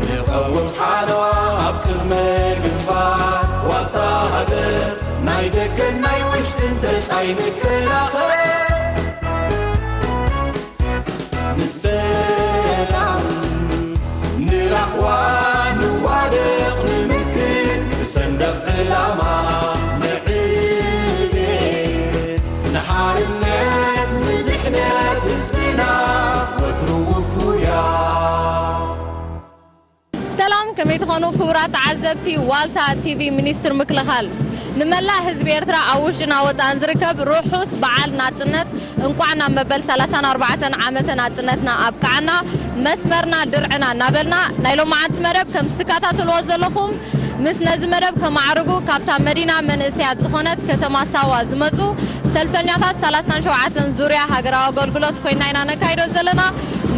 ንቐውም ሓለዋ ኣብ ቅድመ ግንባር ዋልታ ሃገር ናይ ደገን ናይ ውሽጥን ተጻይ ንከላኸል ንሰላም ንራህዋ ንዋደቕ ንምክት ብሰንደቕ ዕላማ ንዕቤ ንሓርነት ንድሕነት ህዝብና ወትሩ ውፉያ። ሰላም፣ ከመይ ትኾኑ ክቡራት ተዓዘብቲ ዋልታ ቲቪ? ሚኒስትር ምክልኻል ንመላእ ህዝቢ ኤርትራ ኣብ ውሽጥና ወጻእን ዝርከብ ርሑስ በዓል ናጽነት እንቋዕ ናብ መበል ሰላሳን ኣርባዕተን ዓመተ ናጽነትና ኣብቅዓና፣ መስመርና ድርዕና እናበልና ናይ ሎማዓንቲ መደብ ከም ትከታተልዎ ዘለኹም ምስ ነዚ መደብ ከማዕርጉ ካብታ መዲና መንእሰያት ዝኾነት ከተማ ሳዋ ዝመጹ ሰልፈኛታት ሰላሳን ሸውዓተን ዙርያ ሃገራዊ ኣገልግሎት ኮይና ኢና ነካይዶ ዘለና።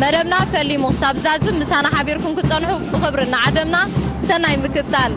መደብና ፈሊሙ ክሳብ ዛዝም ምሳና ሓቢርኩም ክጸንሑ ብኽብሪ እናዓደምና ሰናይ ምክታል።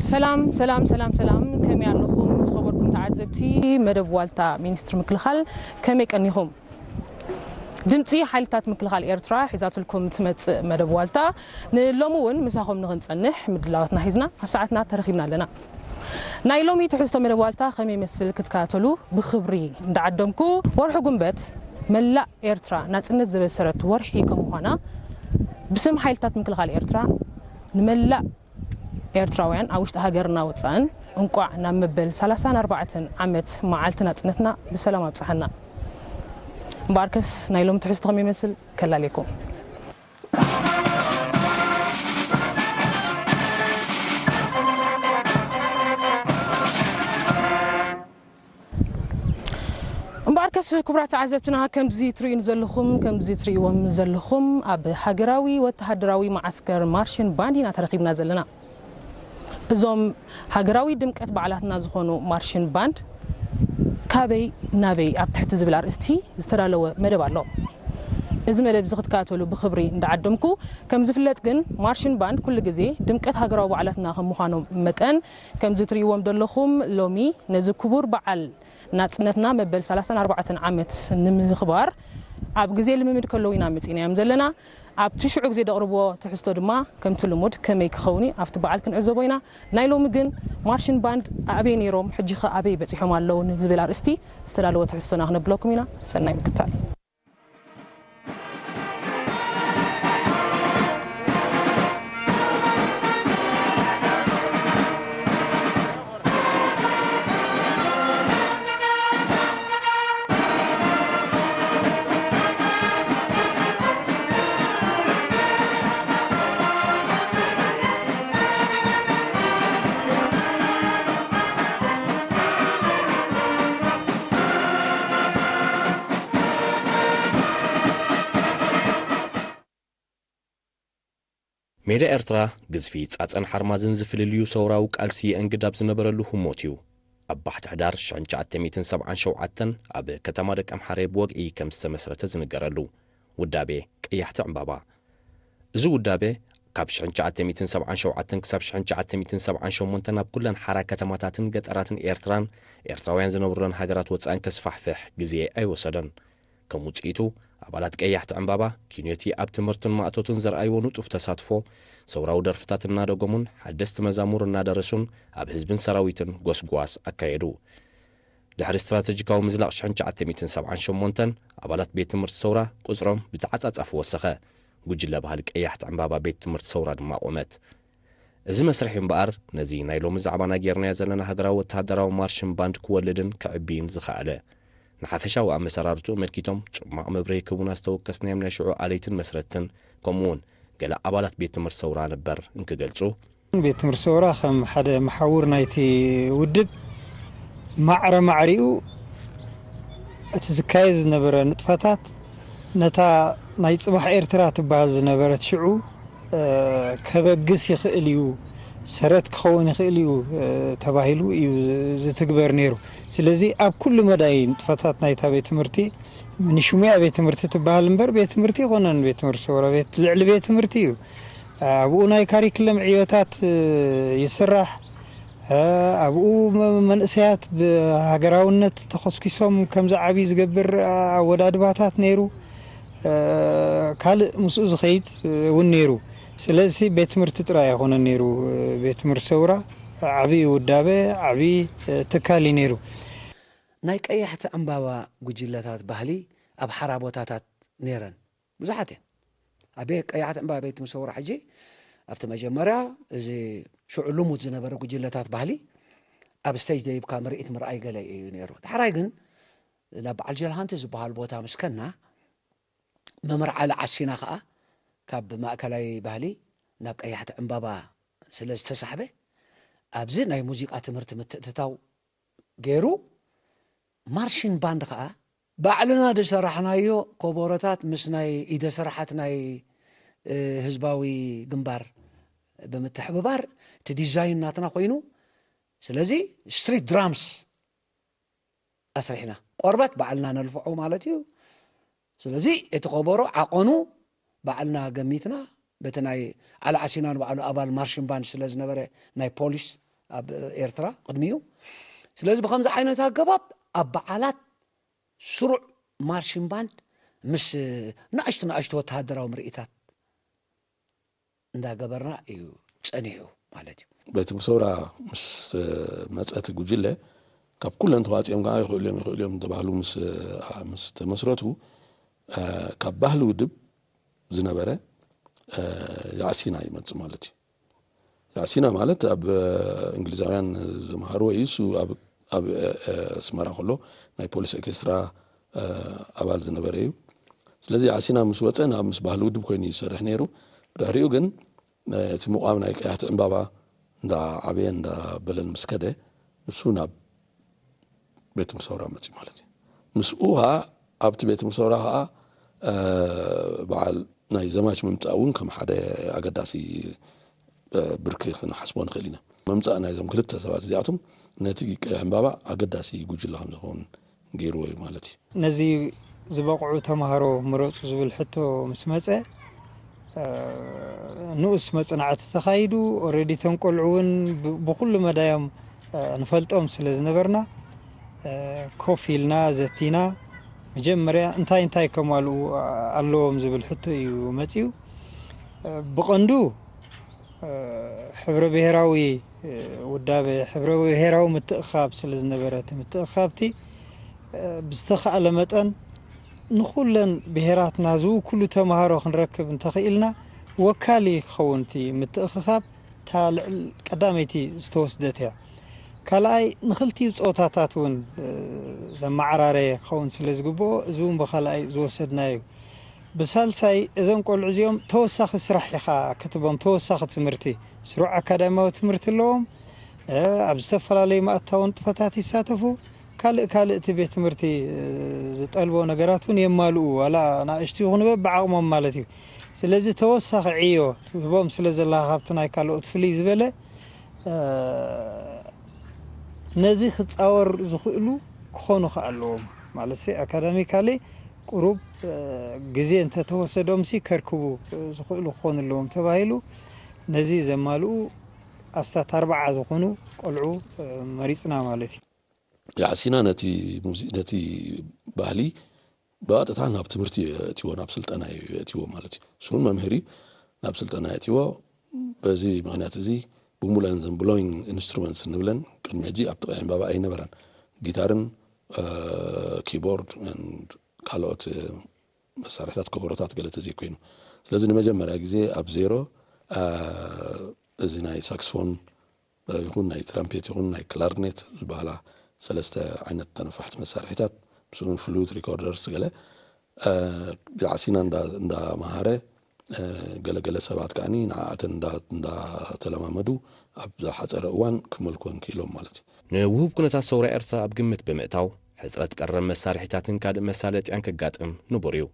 ሰላም ሰላም ሰላም ሰላም፣ ከመይ ኣለኹም ዝኸበርኩም ተዓዘብቲ መደብ ዋልታ ሚኒስትሪ ምክልኻል? ከመይ ቀኒኹም? ድምፂ ሓይልታት ምክልኻል ኤርትራ ሒዛትልኩም ትመፅእ መደብ ዋልታ ንሎሚ እውን ምሳኹም ንኽንፀንሕ ምድላዋትና ሒዝና ኣብ ሰዓትና ተረኺብና ኣለና። ናይ ሎሚ ትሕዝቶ መደብ ዋልታ ከመይ ይመስል ክትከታተሉ ብኽብሪ እንዳዓደምኩ፣ ወርሒ ጉንበት መላእ ኤርትራ ናፅነት ዘበሰረት ወርሒ ከም ምዃና ብስም ሓይልታት ምክልኻል ኤርትራ ንመላእ ኤርትራውያን ኣብ ውሽጢ ሃገርና ወፃእን እንቋዕ ናብ መበል ሰላሳን ኣርባዕተን ዓመት መዓልቲ ናፅነትና ብሰላም ኣብፅሓና። እምበኣርከስ ናይ ሎሚ ትሕዝቶ ከመይ ይመስል ከላልየኩም። እምበኣርከስ ክቡራት ተዓዘብትና፣ ከምዚ ትርእዩን ዘለኹም፣ ከምዚ ትርእይዎም ዘለኹም፣ ኣብ ሃገራዊ ወተሃደራዊ መዓስከር ማርሽን ባንድ ኢና ተረኺብና ዘለና። እዞም ሃገራዊ ድምቀት በዓላትና ዝኾኑ ማርሽን ባንድ ካበይ ናበይ ኣብ ትሕቲ ዝብል ኣርእስቲ ዝተዳለወ መደብ ኣሎ። እዚ መደብ እዚ ክትከታተሉ ብኽብሪ እንዳዓደምኩ፣ ከም ዝፍለጥ ግን ማርሽን ባንድ ኩሉ ግዜ ድምቀት ሃገራዊ በዓላትና ከም ምዃኖም መጠን፣ ከምዚ ትርእይዎም ዘለኹም ሎሚ ነዚ ክቡር በዓል ናጽነትና መበል ሰላሳን ኣርባዕተን ዓመት ንምኽባር ኣብ ግዜ ልምምድ ከለዉ ኢና መጺእናዮም ዘለና። ኣብቲ ሽዑ ግዜ ደቕርብዎ ትሕዝቶ ድማ ከምቲ ልሙድ ከመይ ክኸውን እዩ ኣብቲ በዓል ክንዕዘቦ ኢና። ናይ ሎሚ ግን ማርሽን ባንድ ኣበይ ነይሮም፣ ሕጂኸ ኣበይ በጺሖም ኣለዉ ንዝብል ኣርእስቲ ዝተዳለወ ትሕዝቶና ክነብለኩም ኢና። ሰናይ ምክታል። ሜዳ ኤርትራ ግዝፊ ጻጸን ሓርማዝን ዝፍልልዩ ሰውራዊ ቃልሲ የእንግድ ኣብ ዝነበረሉ ህሞት እዩ። ኣብ ባሕቲ ሕዳር ሽሕን ትሽዓተ ሚእትን ሰብዓን ሸውዓተን ኣብ ከተማ ደቀምሓረ ብወግዒ ከም ዝተመስረተ ዝንገረሉ ውዳቤ ቀያሕቲ ዕምባባ። እዚ ውዳቤ ካብ ሽሕን ትሽዓተ ሚእትን ሰብዓን ሸውዓተን ክሳብ ሽሕን ትሽዓተ ሚእትን ሰብዓን ሸሞንተን ኣብ ኩለን ሓራ ከተማታትን ገጠራትን ኤርትራን ኤርትራውያን ዝነብሩለን ሃገራት ወጻእን ከስፋሕፍሕ ግዜ ኣይወሰደን። ከም ውጽኢቱ፣ ኣባላት ቀያሕቲ ዕምባባ ኪንዮቲ ኣብ ትምህርትን ማእቶትን ዘርኣይዎ ንጡፍ ተሳትፎ፣ ሰውራዊ ደርፍታት እናደገሙን ሓደስቲ መዛሙር እናደረሱን ኣብ ህዝብን ሰራዊትን ጎስጓስ ኣካየዱ። ድሕሪ ስትራተጂካዊ ምዝላቕ ሽሕን ትሽዓተ ሚእትን ሰብዓን ሸሞንተን፣ ኣባላት ቤት ትምህርቲ ሰውራ ቁጽሮም ብተዓጻጻፊ ወሰኸ። ጉጅለ ባህሊ ቀያሕቲ ዕምባባ ቤት ትምህርቲ ሰውራ ድማ ቆመት። እዚ መስርሕ እዩ እምበኣር ነዚ ናይ ሎሚ ዛዕባና ጌርናዮ ዘለና ሃገራዊ ወተሃደራዊ ማርሽን ባንድ ክወልድን ክዕብይን ዝኸኣለ። ንሓፈሻዊ ኣመሰራርትኡ ኣመልኪቶም ጽማቕ መብርሂ ክህቡና ዝተወከስናዮም ናይ ሽዑ ኣለይትን መስረትን ከምኡ እውን ገለ ኣባላት ቤት ትምህርቲ ሰውራ ነበር እንክገልጹ፣ ቤት ትምህርቲ ሰውራ ከም ሓደ መሓውር ናይቲ ውድብ ማዕረ ማዕሪኡ እቲ ዝካየድ ዝነበረ ንጥፈታት ነታ ናይ ጽባሕ ኤርትራ ትበሃል ዝነበረት ሽዑ ከበግስ ይኽእል እዩ፣ ሰረት ክኸውን ይኽእል እዩ ተባሂሉ እዩ ዝትግበር ነይሩ። ስለዚ ኣብ ኩሉ መዳይ ንጥፈታት ናይታ ቤት ትምህርቲ ንሽሙያ ቤት ትምህርቲ ትበሃል እምበር ቤት ትምህርቲ ይኮነን። ቤት ትምህርቲ ሰውራ ቤት ልዕሊ ቤት ትምህርቲ እዩ። ኣብኡ ናይ ካሪክለም ዕዮታት ይስራሕ። ኣብኡ መንእሰያት ብሃገራውነት ተኸስኪሶም ከምዚ ዓብዪ ዝገብር ኣወዳድባታት ነይሩ። ካልእ ምስኡ ዝኸይድ እውን ነይሩ። ስለዚ ቤት ትምህርቲ ጥራይ ኣይኮነን ነይሩ። ቤት ትምህርቲ ሰውራ ዓብዪ ውዳበ፣ ዓብዪ ትካል እዩ ነይሩ። ናይ ቀያሕቲ ዕምባባ ጉጅለታት ባህሊ ኣብ ሓራ ቦታታት ነይረን። ብዙሓት እየን። ኣብ ቀያሕቲ ዕምባባ ቤት ትምህርቲ ሰውራ ሕጂ ኣብቲ መጀመርያ እዚ ሽዑ ልሙድ ዝነበረ ጉጅለታት ባህሊ ኣብ ስቴጅ ደይብካ ምርኢት ምርኣይ ገለ እዩ ነይሩ። ዳሕራይ ግን ናብ በዓል ጀልሃንቲ ዝበሃል ቦታ ምስ ከና መምህር ዓሊ ዓሲና ከዓ ካብ ማእከላይ ባህሊ ናብ ቀያሕቲ ዕምባባ ስለ ዝተሳሕበ ኣብዚ ናይ ሙዚቃ ትምህርቲ ምትእትታው ገይሩ ማርሽን ባንድ ከዓ ባዕልና ዝሰራሕናዮ ኮቦሮታት ምስ ናይ ኢደ ስራሓት ናይ ህዝባዊ ግንባር ብምትሕብባር እቲ ዲዛይን ናትና ኮይኑ ስለዚ ስትሪት ድራምስ ኣስሪሕና ቆርበት ባዕልና ነልፍዖ ማለት እዩ። ስለዚ እቲ ከበሮ ዓቐኑ ባዕልና ገሚትና በቲ ናይ ዓሊ ዓሲና ንባዕሉ ኣባል ማርሽን ባንድ ስለ ዝነበረ ናይ ፖሊስ ኣብ ኤርትራ ቅድሚኡ ስለዚ ብከምዚ ዓይነት ኣገባብ ኣብ በዓላት ስሩዕ ማርሽን ባንድ ምስ ንኣሽቱ ንኣሽቱ ወተሃደራዊ ምርኢታት እንዳገበርና እዩ ጸኒሑ ማለት እዩ። በቲ ብሰውራ ምስ መጸ እቲ ጉጅለ ካብ ኩለን ተዋጺኦም ከዓ ይኽእሉ እዮም ይኽእሉ እዮም ተባህሉ ምስ ምስ ተመስረቱ ካብ ባህሊ ውድብ ዝነበረ ያዕሲና ይመጽእ ማለት እዩ። ያዕሲና ማለት ኣብ እንግሊዛውያን ዝመሃርዎ እዩ። እሱ ኣብ ኣስመራ ከሎ ናይ ፖሊስ ኦርኬስትራ ኣባል ዝነበረ እዩ። ስለዚ ያዕሲና ምስ ወፀ ናብ ምስ ባህሊ ውድብ ኮይኑ ይሰርሕ ነይሩ። ብድሕሪኡ ግን እቲ ምቋም ናይ ቀያሕቲ ዕምባባ እንዳዓበየን እንዳበለን ምስ ከደ ንሱ ናብ ቤት ምሰውራ መፅዩ ማለት እዩ። ምስኡ ከዓ ኣብቲ ቤት ምሰውራ ከዓ በዓል ናይ ዘማች ምምፃእ እውን ከም ሓደ ኣገዳሲ ብርኪ ክንሓስቦ ንኽእል ኢና። ምምፃእ ናይዞም ክልተ ሰባት እዚኣቶም ነቲ ቀይሕ ዕምባባ ኣገዳሲ ጉጅለ ከም ዝኸውን ገይርዎ እዩ ማለት እዩ። ነዚ ዝበቕዑ ተምሃሮ ምረፁ ዝብል ሕቶ ምስ መፀ ንኡስ መፅናዕቲ ተኻይዱ። ኦረዲ እቶም ቆልዑ እውን ብኩሉ መዳዮም ንፈልጦም ስለ ዝነበርና ኮፍ ኢልና ዘቲና መጀመርያ እንታይ እንታይ ከማልኡ ኣለዎም ዝብል ሕቶ እዩ መፅዩ። ብቐንዱ ሕብረ ብሄራዊ ውዳበ፣ ሕብረ ብሄራዊ ምትእኻብ ስለ ዝነበረ እቲ ምትእኻብቲ ብዝተኻእለ መጠን ንኹለን ብሄራትና ዝውክሉ ተምሃሮ ክንረክብ እንተኽኢልና ወካሊ ክኸውን እቲ ምትእኽኻብ እታ ልዕል ቀዳመይቲ ዝተወስደት እያ። ካልኣይ ንኽልቲኡ ፆታታት እውን ዘመዓራረየ ክኸውን ስለ ዝግብኦ እዚ እውን ብኻልኣይ ዝወሰድናዮ እዩ። ብሳልሳይ እዞም ቆልዑ እዚኦም ተወሳኺ ስራሕ ኢኻ ክትቦም ተወሳኺ ትምህርቲ ስሩዕ ኣካዳሚያዊ ትምህርቲ ኣለዎም። ኣብ ዝተፈላለዩ ማእታዊ ንጥፈታት ይሳተፉ። ካልእ ካልእ እቲ ቤት ትምህርቲ ዝጠልቦ ነገራት እውን የማልኡ ዋላ ናእሽቱ ይኹኑ በብዓቕሞም ማለት እዩ። ስለዚ ተወሳኺ ዕዮ ትህቦም ስለ ዘለኻ ካብቲ ናይ ካልኦት ፍልይ ዝበለ ነዚ ክፃወር ዝኽእሉ ክኾኑ ከ ኣለዎም ማለት ኣካዳሚካሊ ቁሩብ ግዜ እንተተወሰዶምሲ ከርክቡ ዝኽእሉ ክኾኑ ኣለዎም ተባሂሉ ነዚ ዘማልኡ ኣስታት ኣርባዓ ዝኾኑ ቆልዑ መሪፅና ማለት እዩ። ያዕሲና ነቲ ሙዚ ነቲ ባህሊ ብቐጥታ ናብ ትምህርቲ የእትዎ ናብ ስልጠና የእትዎ ማለት እዩ። እሱ እውን መምህር እዩ ናብ ስልጠና የእትዎ። በዚ ምኽንያት እዚ ብሙለን ዘን ብሎዊንግ ኢንስትሩመንትስ እንብለን ቅድሚ ሕጂ ኣብ ጥቓ ዕምባባ ኣይነበራን። ጊታርን ኪቦርድ ካልኦት መሳርሕታት ከበሮታት ገለ ተዘይኮይኑ ስለዚ ንመጀመርያ ግዜ ኣብ ዜሮ እዚ ናይ ሳክስፎን ይኹን ናይ ትራምፔት ይኹን ናይ ክላርኔት ዝበሃላ ሰለስተ ዓይነት ተነፋሕቲ መሳርሒታት፣ ምስኡን ፍሉት ሪኮርደርስ ገለ ዓሲና እንዳመሃረ፣ ገለገለ ሰባት ከዓኒ ንዓኣተን እንዳተለማመዱ ኣብ ዝሓፀረ እዋን ክመልኩወን ክኢሎም ማለት እዩ። ንውሁብ ኩነታት ሰውራ ኤርትራ ኣብ ግምት ብምእታው፣ ሕፅረት ቀረብ መሳርሒታትን ካልእ መሳለጥያን ከጋጥም ንቡር እዩ።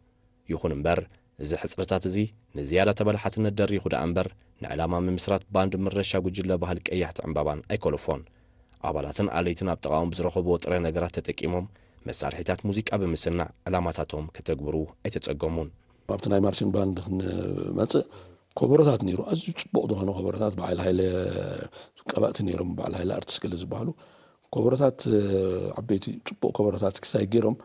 ይኹን እምበር፣ እዚ ሕፅረታት እዚ ንዝያዳ ተበላሓትነት ደሪኹ ደኣ እምበር፣ ንዕላማ ምምስራት ባንድ ምረሻ ጉጅለ ባህሊ ቀያሕቲ ዕምባባን ኣይኮለፎን። ኣባላትን ኣለይትን ኣብ ጥቓኦም ብዝረኸብዎ ጥረ ነገራት ተጠቂሞም መሳርሒታት ሙዚቃ ብምስናዕ ዕላማታቶም ከተግብሩ ኣይተጸገሙን። ኣብቲ ናይ ማርሽን ባንድ ክንመጽእ፣ ኮበሮታት ነይሩ። ኣዝዩ ጽቡቕ ዝኾነ ኮበሮታት፣ በዓል ሃይለ ቀባእቲ ነይሮም፣ በዓል ሃይለ ኣርቲስት ገለ ዝበሃሉ ኮበሮታት። ዓበይቲ ጽቡቕ ኮበሮታት ክሳይ ገይሮም፣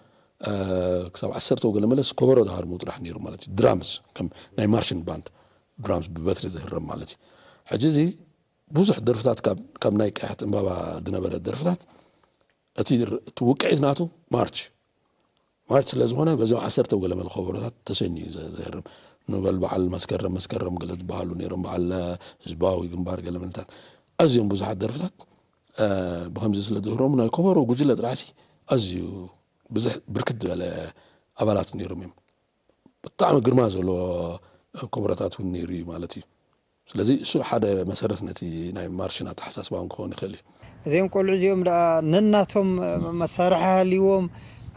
ክሳብ ዓሰርተ ገለ መለስ ኮበሮ ዝሃርሙ ጥራሕ ነይሩ ማለት እዩ። ድራምስ፣ ከም ናይ ማርሽን ባንድ ድራምስ ብበትሪ ዝህረም ማለት እዩ። ሕጂ እዚ ብዙሕ ደርፍታት ካብ ናይ ቀያሕቲ ዕምባባ ዝነበረ ደርፍታት፣ እቲ ውቅዒት ናቱ ማርች ማርች ስለ ዝኾነ፣ በዚም ዓሰርተ ገለ መለ ኮበሮታት ተሰንዩ እዩ ዘህርም። ንበል በዓል መስከረም መስከረም ገለ ዝበሃሉ ነይሮም፣ በዓል ህዝባዊ ግንባር ገለ መልታት። ኣዝዮም ብዙሓት ደርፍታት ብከምዚ ስለ ዝህረሙ፣ ናይ ኮበሮ ጉጅለ ጥራሕሲ ኣዝዩ ብዙሕ ብርክት ዝበለ ኣባላት ነይሮም እዮም። ብጣዕሚ ግርማ ዘለዎ ኮበሮታት እውን ነይሩ እዩ ማለት እዩ። ስለዚ እሱ ሓደ መሰረት ነቲ ናይ ማርሽን ኣተሓሳስባ እውን ክኸውን ይኽእል እዩ። እዚኦም ቆልዑ እዚኦም ደኣ ነናቶም መሳርሒ ሃልይዎም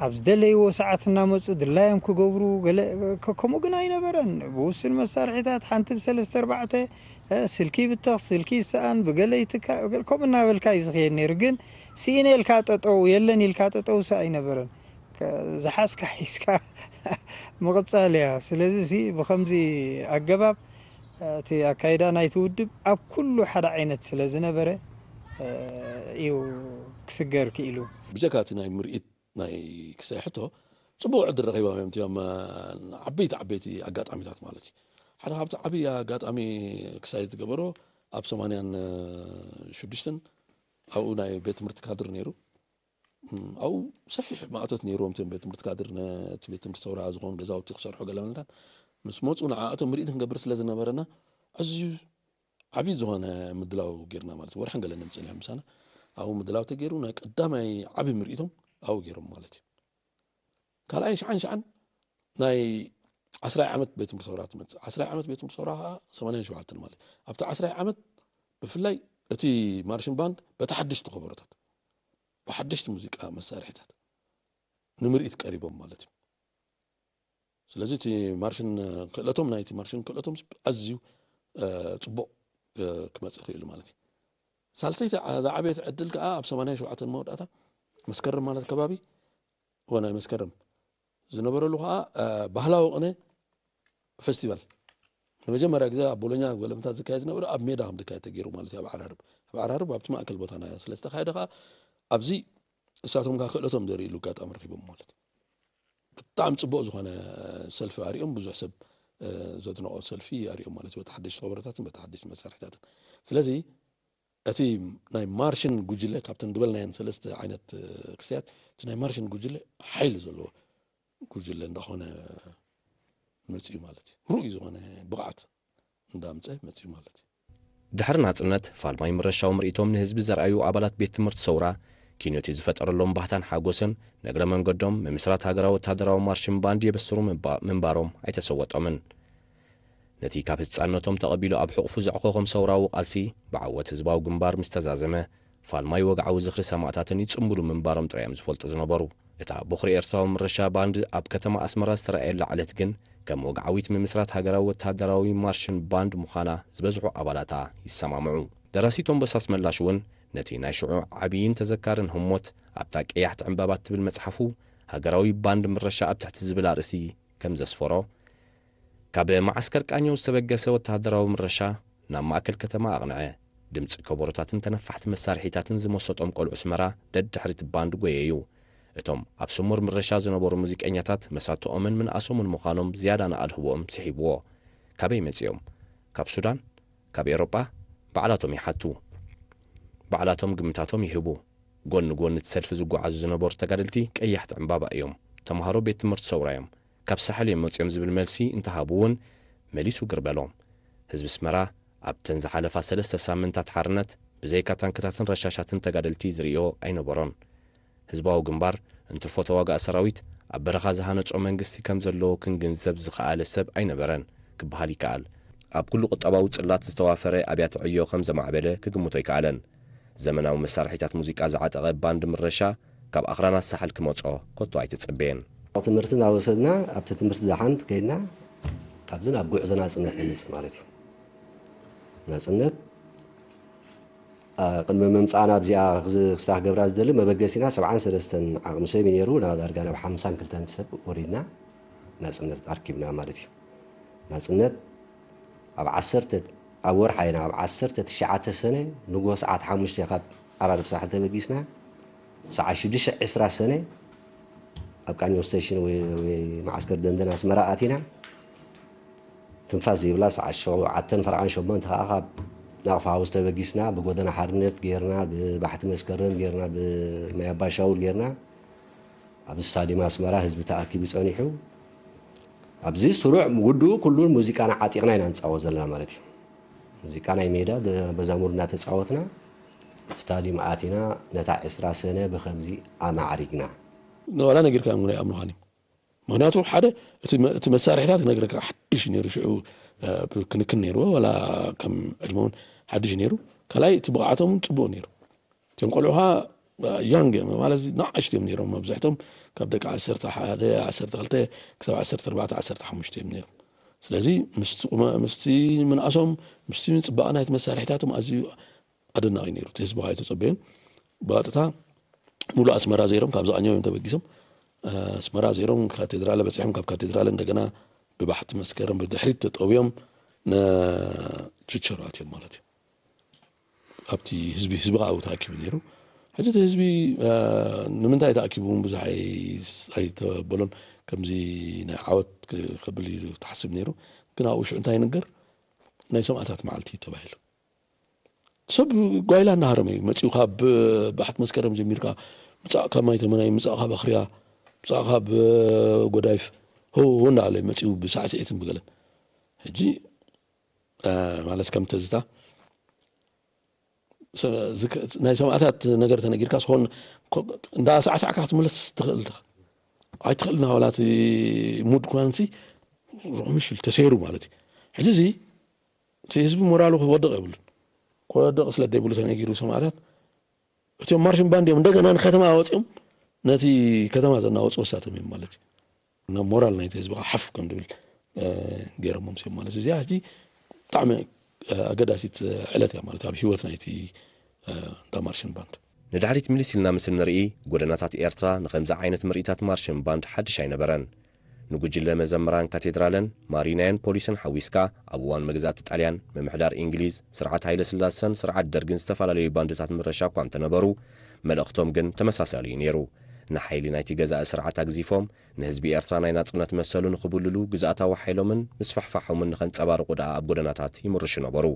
ኣብ ዝደለይዎ ሰዓት እናመፁ ድላዮም ክገብሩ ገለ ከ-፣ ከምኡ ግን ኣይነበረን። ብውሱን መሳርሒታት ሓንቲ ብሰለስተ ኣርባዕተ፣ እ፣ ስልኪ ይብተኽ፣ ስልኪ ይሰኣን፣ ብገለ ይትካ፣ ገለ ከምኡ እናበልካ እዩ ዝኽየድ ነይሩ። ግን ስኢነ ኢልካ ጠጠው፣ የለን ኢልካ ጠጠው ሳ ኣይነበረን። ከ-፣ ዝሓዝካ ሒዝካ ምቕጻል እያ። ስለዚ ሲ ብኸምዚ ኣገባብ እቲ ኣካይዳ ናይቲ ውድብ ኣብ ኩሉ ሓደ ዓይነት ስለ ዝነበረ፣ እ፣ እዩ ክስገር ክኢሉ። ብጀካ እቲ ናይ ምርኢት ናይ ክሳይ ሕቶ፣ ጽቡቕ ዕድል ረኺቦም እዮም እቲኦም፣ እ፣ ዓበይቲ ዓበይቲ ኣጋጣሚታት ማለት እዩ። ሓደ ካብቲ ዓብዪ ኣጋጣሚ ክሳይ ዝገበሮ ኣብ ሰማንያን ሽዱሽተን ኣብኡ ናይ ቤት ትምህርቲ ካድር ነይሩ። እም፣ ኣብኡ ሰፊሕ ማእቶት ነይርዎም እቶም ቤት ትምህርቲ ካድር፣ ነቲ ቤት ትምህርቲ ሰውራ ዝኾኑ ገዛውቲ ክሰርሑ ገለ መለታት ምስ መፁ ንዓኣቶም ምርኢት ክንገብር ስለ ዝነበረና ኣዝዩ ዓብዪ ዝኾነ ምድላው ጌርና ማለት እዩ። ወርሕን ገለ ነንፅንሕ ምሳና ኣብኡ ምድላው ተገይሩ ናይ ቀዳማይ ዓብዪ ምርኢቶም ኣብኡ ገይሮም ማለት እዩ። ካልኣይ ሽዓን ሽዓን ናይ ዓስራይ ዓመት ቤት ትምህርቲ ሰውራ ትመፅእ። ዓስራይ ዓመት ቤት ትምህርቲ ሰውራ ከዓ ሰማንያን ሸውዓተን ማለት እዩ። ኣብቲ ዓስራይ ዓመት ብፍላይ እቲ ማርሽን ባንድ በቲ ሓደሽቲ ከበሮታት፣ ብሓደሽቲ ሙዚቃ መሳርሒታት ንምርኢት ቀሪቦም ማለት እዩ። ስለዚ እቲ ማርሽን ክእለቶም፣ ናይቲ ማርሽን ክእለቶም ኣዝዩ፣ እ፣ ጽቡቕ፣ እ፣ ክመጽእ ክኢሉ ማለት እዩ። ሳልሰይቲ ዓ-፣ ዝዓበየት ዕድል ከኣ ኣብ ሰማንያን ሸውዓተን መወዳእታ መስከረም ማለት ከባቢ፣ እዋን ናይ መስከረም ዝነበረሉ ከኣ፣ እ፣ ባህላዊ ቅነ ፌስቲቫል ንመጀመርያ ግዜ ኣብ ቦሎኛ ኣብ ገለምታት ዝካየድ ዝነበረ ኣብ ሜዳ ከም ዝካየድ ተገይሩ ማለት እዩ። ኣብ ዓራርብ፣ ኣብ ዓራርብ ኣብቲ ማእከል ቦታና ስለ ዝተኻየደ ከኣ ኣብዚ እሳቶም ከኣ ክእለቶም ዘርእሉ ኣጋጣሚ ረኺቦም ማለት እዩ። ብጣዕሚ ጽቡቕ ዝኾነ ሰልፊ ኣርእዮም፣ ብዙሕ ሰብ፣ እ፣ ዘድነቖ ሰልፊ ኣርእዮም ማለት እዩ። በቲ ሓደሽቲ ከበሮታትን በቲ ሓደሽቲ መሳርሒታትን። ስለዚ እቲ ናይ ማርሽን ጉጅለ ካብተን ዝበልናየን ሰለስተ ዓይነት፣ እ፣ ክስተያት፣ እቲ ናይ ማርሽን ጉጅለ ሓይሊ ዘለዎ ጉጅለ እንዳኾነ መጺኡ ማለት እዩ። ርኡይ ዝኾነ ብቕዓት እንዳምጸ መጺኡ ማለት እዩ። ድሕሪ ናጽነት፣ ፋልማይ ምረሻዊ ምርኢቶም ንህዝቢ ዘርኣዩ ኣባላት ቤት ትምህርቲ ሰውራ፣ ኪኖቲ ዝፈጠረሎም ባህታን ሓጎስን፣ ንእግረ መንገዶም ምምስራት ሃገራዊ ወተሃደራዊ ማርሽን ባንድ የበስሩ ምንባ-፣ ምንባሮም ኣይተሰወጦምን። ነቲ ካብ ህጻንነቶም ተቐቢሉ ኣብ ሕቑፉ ዘዕኾኾም ሰውራዊ ቃልሲ፣ ብዓወት ህዝባዊ ግንባር ምስ ተዛዘመ፣ ፋልማይ ወግዓዊ ዝኽሪ ሰማእታትን ይጽምብሉ ምንባሮም ጥራይ እዮም ዝፈልጡ ዝነበሩ። እታ ቦኽሪ ኤርትራዊ ምረሻ ባንድ ኣብ ከተማ ኣስመራ ዝተራእየላ ዕለት ግን፣ ከም ወግዓዊት ምምስራት ሃገራዊ ወተሃደራዊ ማርሽን ባንድ ምዃና ዝበዝሑ ኣባላታ ይሰማምዑ። ደራሲ ቶምቦስ ኣስመላሽ እውን ነቲ ናይ ሽዑ ዓብይን ተዘካርን ህሞት ኣብታ ቀያሕቲ ዕምባባ እትብል መጽሓፉ፣ ሃገራዊ ባንድ ምረሻ ኣብ ትሕቲ ዝብል ኣርእስቲ ከም ዘስፈሮ፣ ካብ መዓስከር ቃኘው ዝተበገሰ ወተሃደራዊ ምረሻ ናብ ማእከል ከተማ ኣቕንዐ። ድምጺ ከበሮታትን ተነፋሕቲ መሳርሒታትን ዝመሰጦም ቆልዑ ኣስመራ ደድሕሪ እቲ ባንድ ጎየዩ። እቶም ኣብ ስሙር ምረሻ ዝነበሩ ሙዚቀኛታት መሳትኦምን ምንኣሶምን ምዃኖም ዝያዳ ንኣልህቦኦም ስሒብዎ። ካበይ መጺኦም? ካብ ሱዳን? ካብ ኤውሮጳ? ባዕላቶም ይሓቱ። ባዕላቶም ግምታቶም ይህቡ። ጎኒ ጎኒ እቲ ሰልፊ ዝጓዓዙ ዝነበሩ ተጋደልቲ ቀያሕቲ ዕምባባ እዮም። ተምሃሮ ቤት ትምህርቲ ሰውራ እዮም። ካብ ሳሕል እዮም መጺኦም ዝብል መልሲ እንተሃቡ እውን መሊሱ ግር በሎም። ህዝቢ ኣስመራ ኣብተን ዝሓለፋ ሰለስተ ሳምንታት ሓርነት ብዘይካ ታንክታትን ረሻሻትን ተጋደልቲ ዝርእዮ ኣይነበሮን። ህዝባዊ ግንባር እንትርፎ ተዋጋእ ሰራዊት ኣብ በረኻ ዝሃነጾ መንግስቲ ከም ዘለዎ ክንግንዘብ ዝኸኣለ ሰብ ኣይነበረን ክበሃል ይከኣል። ኣብ ኩሉ ቁጠባዊ ጽላት ዝተዋፈረ ኣብያተ ዕዮ ከም ዘማዕበለ ክግምቶ ኣይከኣለን። ዘመናዊ መሳርሒታት ሙዚቃ ዝዓጠቐ ባንድ ምረሻ ካብ ኣኽራናት ሳሕል ክመጾ ከቶ ኣይተጸበየን። ትምህርቲ እናወሰድና ኣብቲ ትምህርቲ ደሓን ከይድና ካብዚ ናብ ጉዕዞ ናፅነት ንመፅእ ማለት እዩ። ናፅነት ቅድሚ ምምፃእና ኣብዚኣ ክስታ ክገብራ ዝደሊ መበገሲና ሰብዓን ሰለስተን ዓቕሚ ሰብ እዩ ነይሩ። ዳርጋ ናብ ሓምሳን ክልተን ሰብ ወሪድና ናፅነት ኣርኪብና ማለት እዩ። ናፅነት ኣብ ዓሰርተ ኣብ ወርሓ ኢና ኣብ ዓሰርተ ትሽዓተ ሰነ ንጎ ሰዓት ሓሙሽተ ካብ ዓራርብ ሳሕል ተበጊስና ሰዓት ሽዱሽተ ዕስራ ሰነ ኣብ ቃኘው ስቴሽን ወይ ወይ መዓስከር ደንደን ኣስመራ ኣቲና። ትንፋስ ዘይብላ ሰዓት ሸውዓተን ፈርቓን ሸሞንተ ከዓ ካብ ናቕፋ ሃውስ ተበጊስና ብጎደና ሓርነት ጌርና ብባሕቲ መስከረም ጌርና ብማይ ኣባሻውል ጌርና ኣብ ስታዲየም ኣስመራ ህዝቢ ተኣኪቡ ጸኒሑ። ኣብዚ ስሩዕ ውድኡ ኩሉ ሙዚቃና ዓጢቕና ኢና ንጻወት ዘለና ማለት እዩ። ሙዚቃ ናይ ሜዳ መዛሙር እናተጻወትና ስታዲየም ኣቲና ነታ ዕስራ ሰነ ብኸምዚ ኣማዕሪግና። ዋላ ነጊርካ እውን ኣይኣምኑኻን እዮም። ምክንያቱ ሓደ እቲ መ- እቲ መሳርሒታት ነግረካ ሓድሽ ነይሩ ሽዑ እ፣ ክንክን ነይርዎ ዋላ ከም ዕድመውን ሓድሽ ነይሩ። ካልኣይ እቲ ብቕዓቶም እውን ፅቡቅ ነይሩ። እቶም ቆልዑ ኸዓ ያንግ እዮም ማለት ንኣሽቱ እዮም ነይሮም። መብዛሕቶም ካብ ደቂ ዓሰርተ ሓደ ዓሰርተ ክልተ ክሳብ ዓሰርተ ኣርባዕተ ዓሰርተ ሓሙሽተ እዮም ነይሮም። ስለዚ ምስቲ ቁመ- ምስቲ ምንኣሶም ምስቲ ፅባቐ ናይቲ መሳርሒታቶም ኣዝዩ ኣደናቂ ነይሩ። እቲ ህዝቢ ኸዓ ኣይተፀበዮን። ብቐጥታ ሙሉእ ኣስመራ ዘይሮም ካብ ዝቓኘው እዮም ተበጊሶም። ኣስመራ ዘይሮም ካቴድራለ በፂሖም ካብ ካቴድራለ እንደገና ብባሕቲ መስከረም ብድሕሪት ተጠውዮም ንችቸሮ ኣትዮም ማለት እዩ። ኣብቲ ህዝቢ ህዝቢ ከዓ ኣብኡ ተኣኪቡ ነይሩ። ሕጂ እቲ ህዝቢ ንምንታይ ተኣኪቡ እውን ብዙሕ ኣይተበሎን። ከምዚ ናይ ዓወት ከብል እዩ ተሓስብ ነይሩ። ግን ኣብኡ ሽዑ እንታይ ይንገር ናይ ሰማእታት መዓልቲ እዩ ተባሂሉ። ሰብ ጓይላ እናሃረመ እዩ መፂኡ ካብ ባሕቲ መስከረም ጀሚርካ ምፃእ ካብ ማይተመናይ ምፃእ ካብ ኣኽርያ ምፃእ ካብ ጎዳይፍ ሆ እንዳለ መፂኡ ብሳዕስዒትን ብገለን ሕጂ ማለት ከም ተዝታ ናይ ሰማእታት ነገር ተነጊርካ ስኾን እንዳ ሳዕሳዕካ ክትምለስ ትኽእል ዲኻ? ኣይትኽእል ናበላ እቲ ሙድ ኩናንሲ ሮምሽ ኢሉ ተሰይሩ ማለት እዩ። ሕጂ እዚ እቲ ህዝቢ ሞራሉ ክወድቕ የብሉን። ክወድቕ ስለ ዘይብሉ ተነጊሩ ሰማእታት እቲኦም ማርሽን ባንድ እዮም እንደገና ንከተማ ኣወፂኦም ነቲ ከተማ ዘናወፁ ወሳቶም እዮም ማለት እዩ። ናብ ሞራል ናይቲ ህዝቢ ከዓ ሓፍ ከም ድብል ገይሮሞም ሲኦም ማለት እዚኣ ሕጂ ብጣዕሚ ኣገዳሲት ዕለት እያ ማለት ኣብ ህይወት ናይቲ እንዳ ማርሽን ባንድ። ንድሕሪት ምልስ ኢልና ምስ እንርኢ፣ ጎደናታት ኤርትራ ንኸምዚ ዓይነት ምርኢታት ማርሽን ባንድ ሓድሽ ኣይነበረን። ንጉጅለ መዘምራን ካቴድራልን ማሪናያን ፖሊስን ሓዊስካ፣ ኣብ እዋን መግዛእቲ ጣልያን፣ ምምሕዳር እንግሊዝ፣ ስርዓት ሃይለስላሰን ስርዓት ደርግን ዝተፈላለዩ ባንድታት ምረሻ እኳ እንተነበሩ፣ መልእኽቶም ግን ተመሳሳሊ እዩ ነይሩ። ንሓይሊ ናይቲ ገዛኢ ስርዓት ኣግዚፎም፣ ንህዝቢ ኤርትራ ናይ ናጽነት መሰሉ ንኽብልሉ፣ ግዝኣታዊ ሓይሎምን ምስፍሕፋሖምን ንኸንጸባርቑ ደኣ ኣብ ጎደናታት ይምርሹ ነበሩ።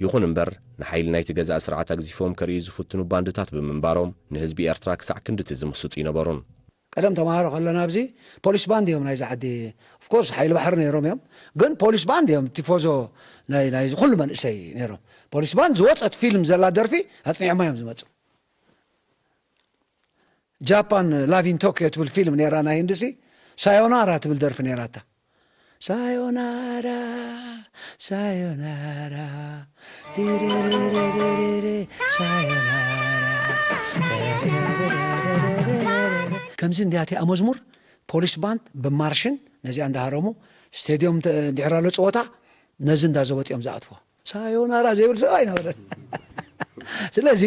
ይኹን እምበር፣ ንሓይሊ ናይቲ ገዛኢ ስርዓት ኣግዚፎም ከርእዩ ዝፍትኑ ባንድታት ብምንባሮም፣ ንህዝቢ ኤርትራ ክሳዕ ክንድቲ ዝምስጡ ኣይነበሩን። ቀደም ተምሃሮ ከለና ኣብዚ ፖሊስ ባንድ እዮም ናይዚ ዓዲ of course ሓይሊ ባሕሪ ነይሮም እዮም ግን ፖሊስ ባንድ እዮም ቲፎዞ ናይ ናይዚ ኩሉ መንእሰይ ነይሮም ፖሊስ ባንድ ዝወፀት ፊልም ዘላ ደርፊ ኣፅኒዖማ እዮም ዝመፁ ጃፓን love in Tokyo ትብል ፊልም ነይራ ናይ ህንዲ ሲ ሳዮናራ ትብል ደርፊ ነይራታ ሳዮናራ ሳዮናራ ቲሪሪሪሪሪ ሳዮናራ ከምዚ እንዲያ እቲኣ መዝሙር ፖሊስ ባንድ ብማርሽን ነዚኣ እንዳሃረሙ ስቴድዮም እንድሕር ኣሎ ፀወታ ነዚ እንዳዘበጡ እዮም ዝኣትዎ ሳዮናራ ዘይብል ሰብ ኣይነበረን ስለዚ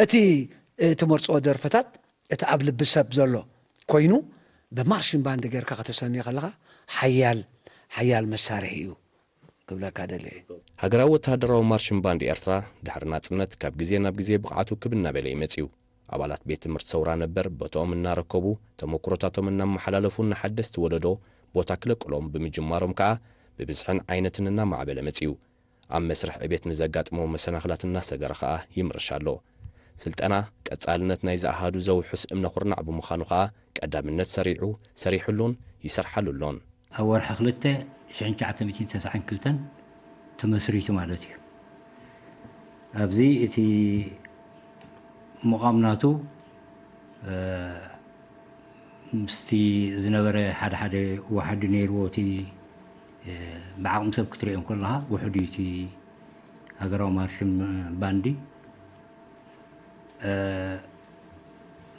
እቲ ትመርፅዎ ደርፍታት እቲ ኣብ ልቢ ሰብ ዘሎ ኮይኑ ብማርሽን ባንድ ጌርካ ከተሰንዮ ከለኻ ሓያል ሓያል መሳርሒ እዩ ክብለካ ደልየ። ሃገራዊ ወተሃደራዊ ማርሽን ባንድ ኤርትራ ድሕሪ ናጽነት ካብ ግዜ ናብ ግዜ ብቕዓቱ ክብ እናበለ እዩ መጺኡ። ኣባላት ቤት ትምህርቲ ሰውራ ነበር ቦትኦም እናረከቡ ተመኩሮታቶም እናመሓላለፉ ንሓደስቲ ወለዶ ቦታ ክለቅሎም ብምጅማሮም ከኣ ብብዝሕን ዓይነትን እናማዕበለ መጺኡ። ኣብ መስርሕ ዕቤት ንዘጋጥሞ መሰናኽላት እናሰገረ ኸኣ ይምርሽ ኣሎ። ስልጠና ቀጻልነት ናይዚ ኣሃዱ ዘውሕስ እምነ ኹርናዕ ብምዃኑ ኸኣ ቀዳምነት ሰሪዑ ሰሪሕሉን ይሰርሓሉ ኣሎን። ኣብ ወርሒ ክልተ ሽሕን ትሽዓተ ሚእትን ተስዓን ክልተን ተመስሪቱ ማለት እዩ። ኣብዚ እቲ ምቓም ናቱ ምስቲ ዝነበረ ሓደ ሓደ ዋሕዲ ነይርዎ። እቲ ብዓቕሚ ሰብ ክትሪኦ ከለኻ ውሕድ እዩ እቲ ሃገራዊ ማርሽን ባንዲ።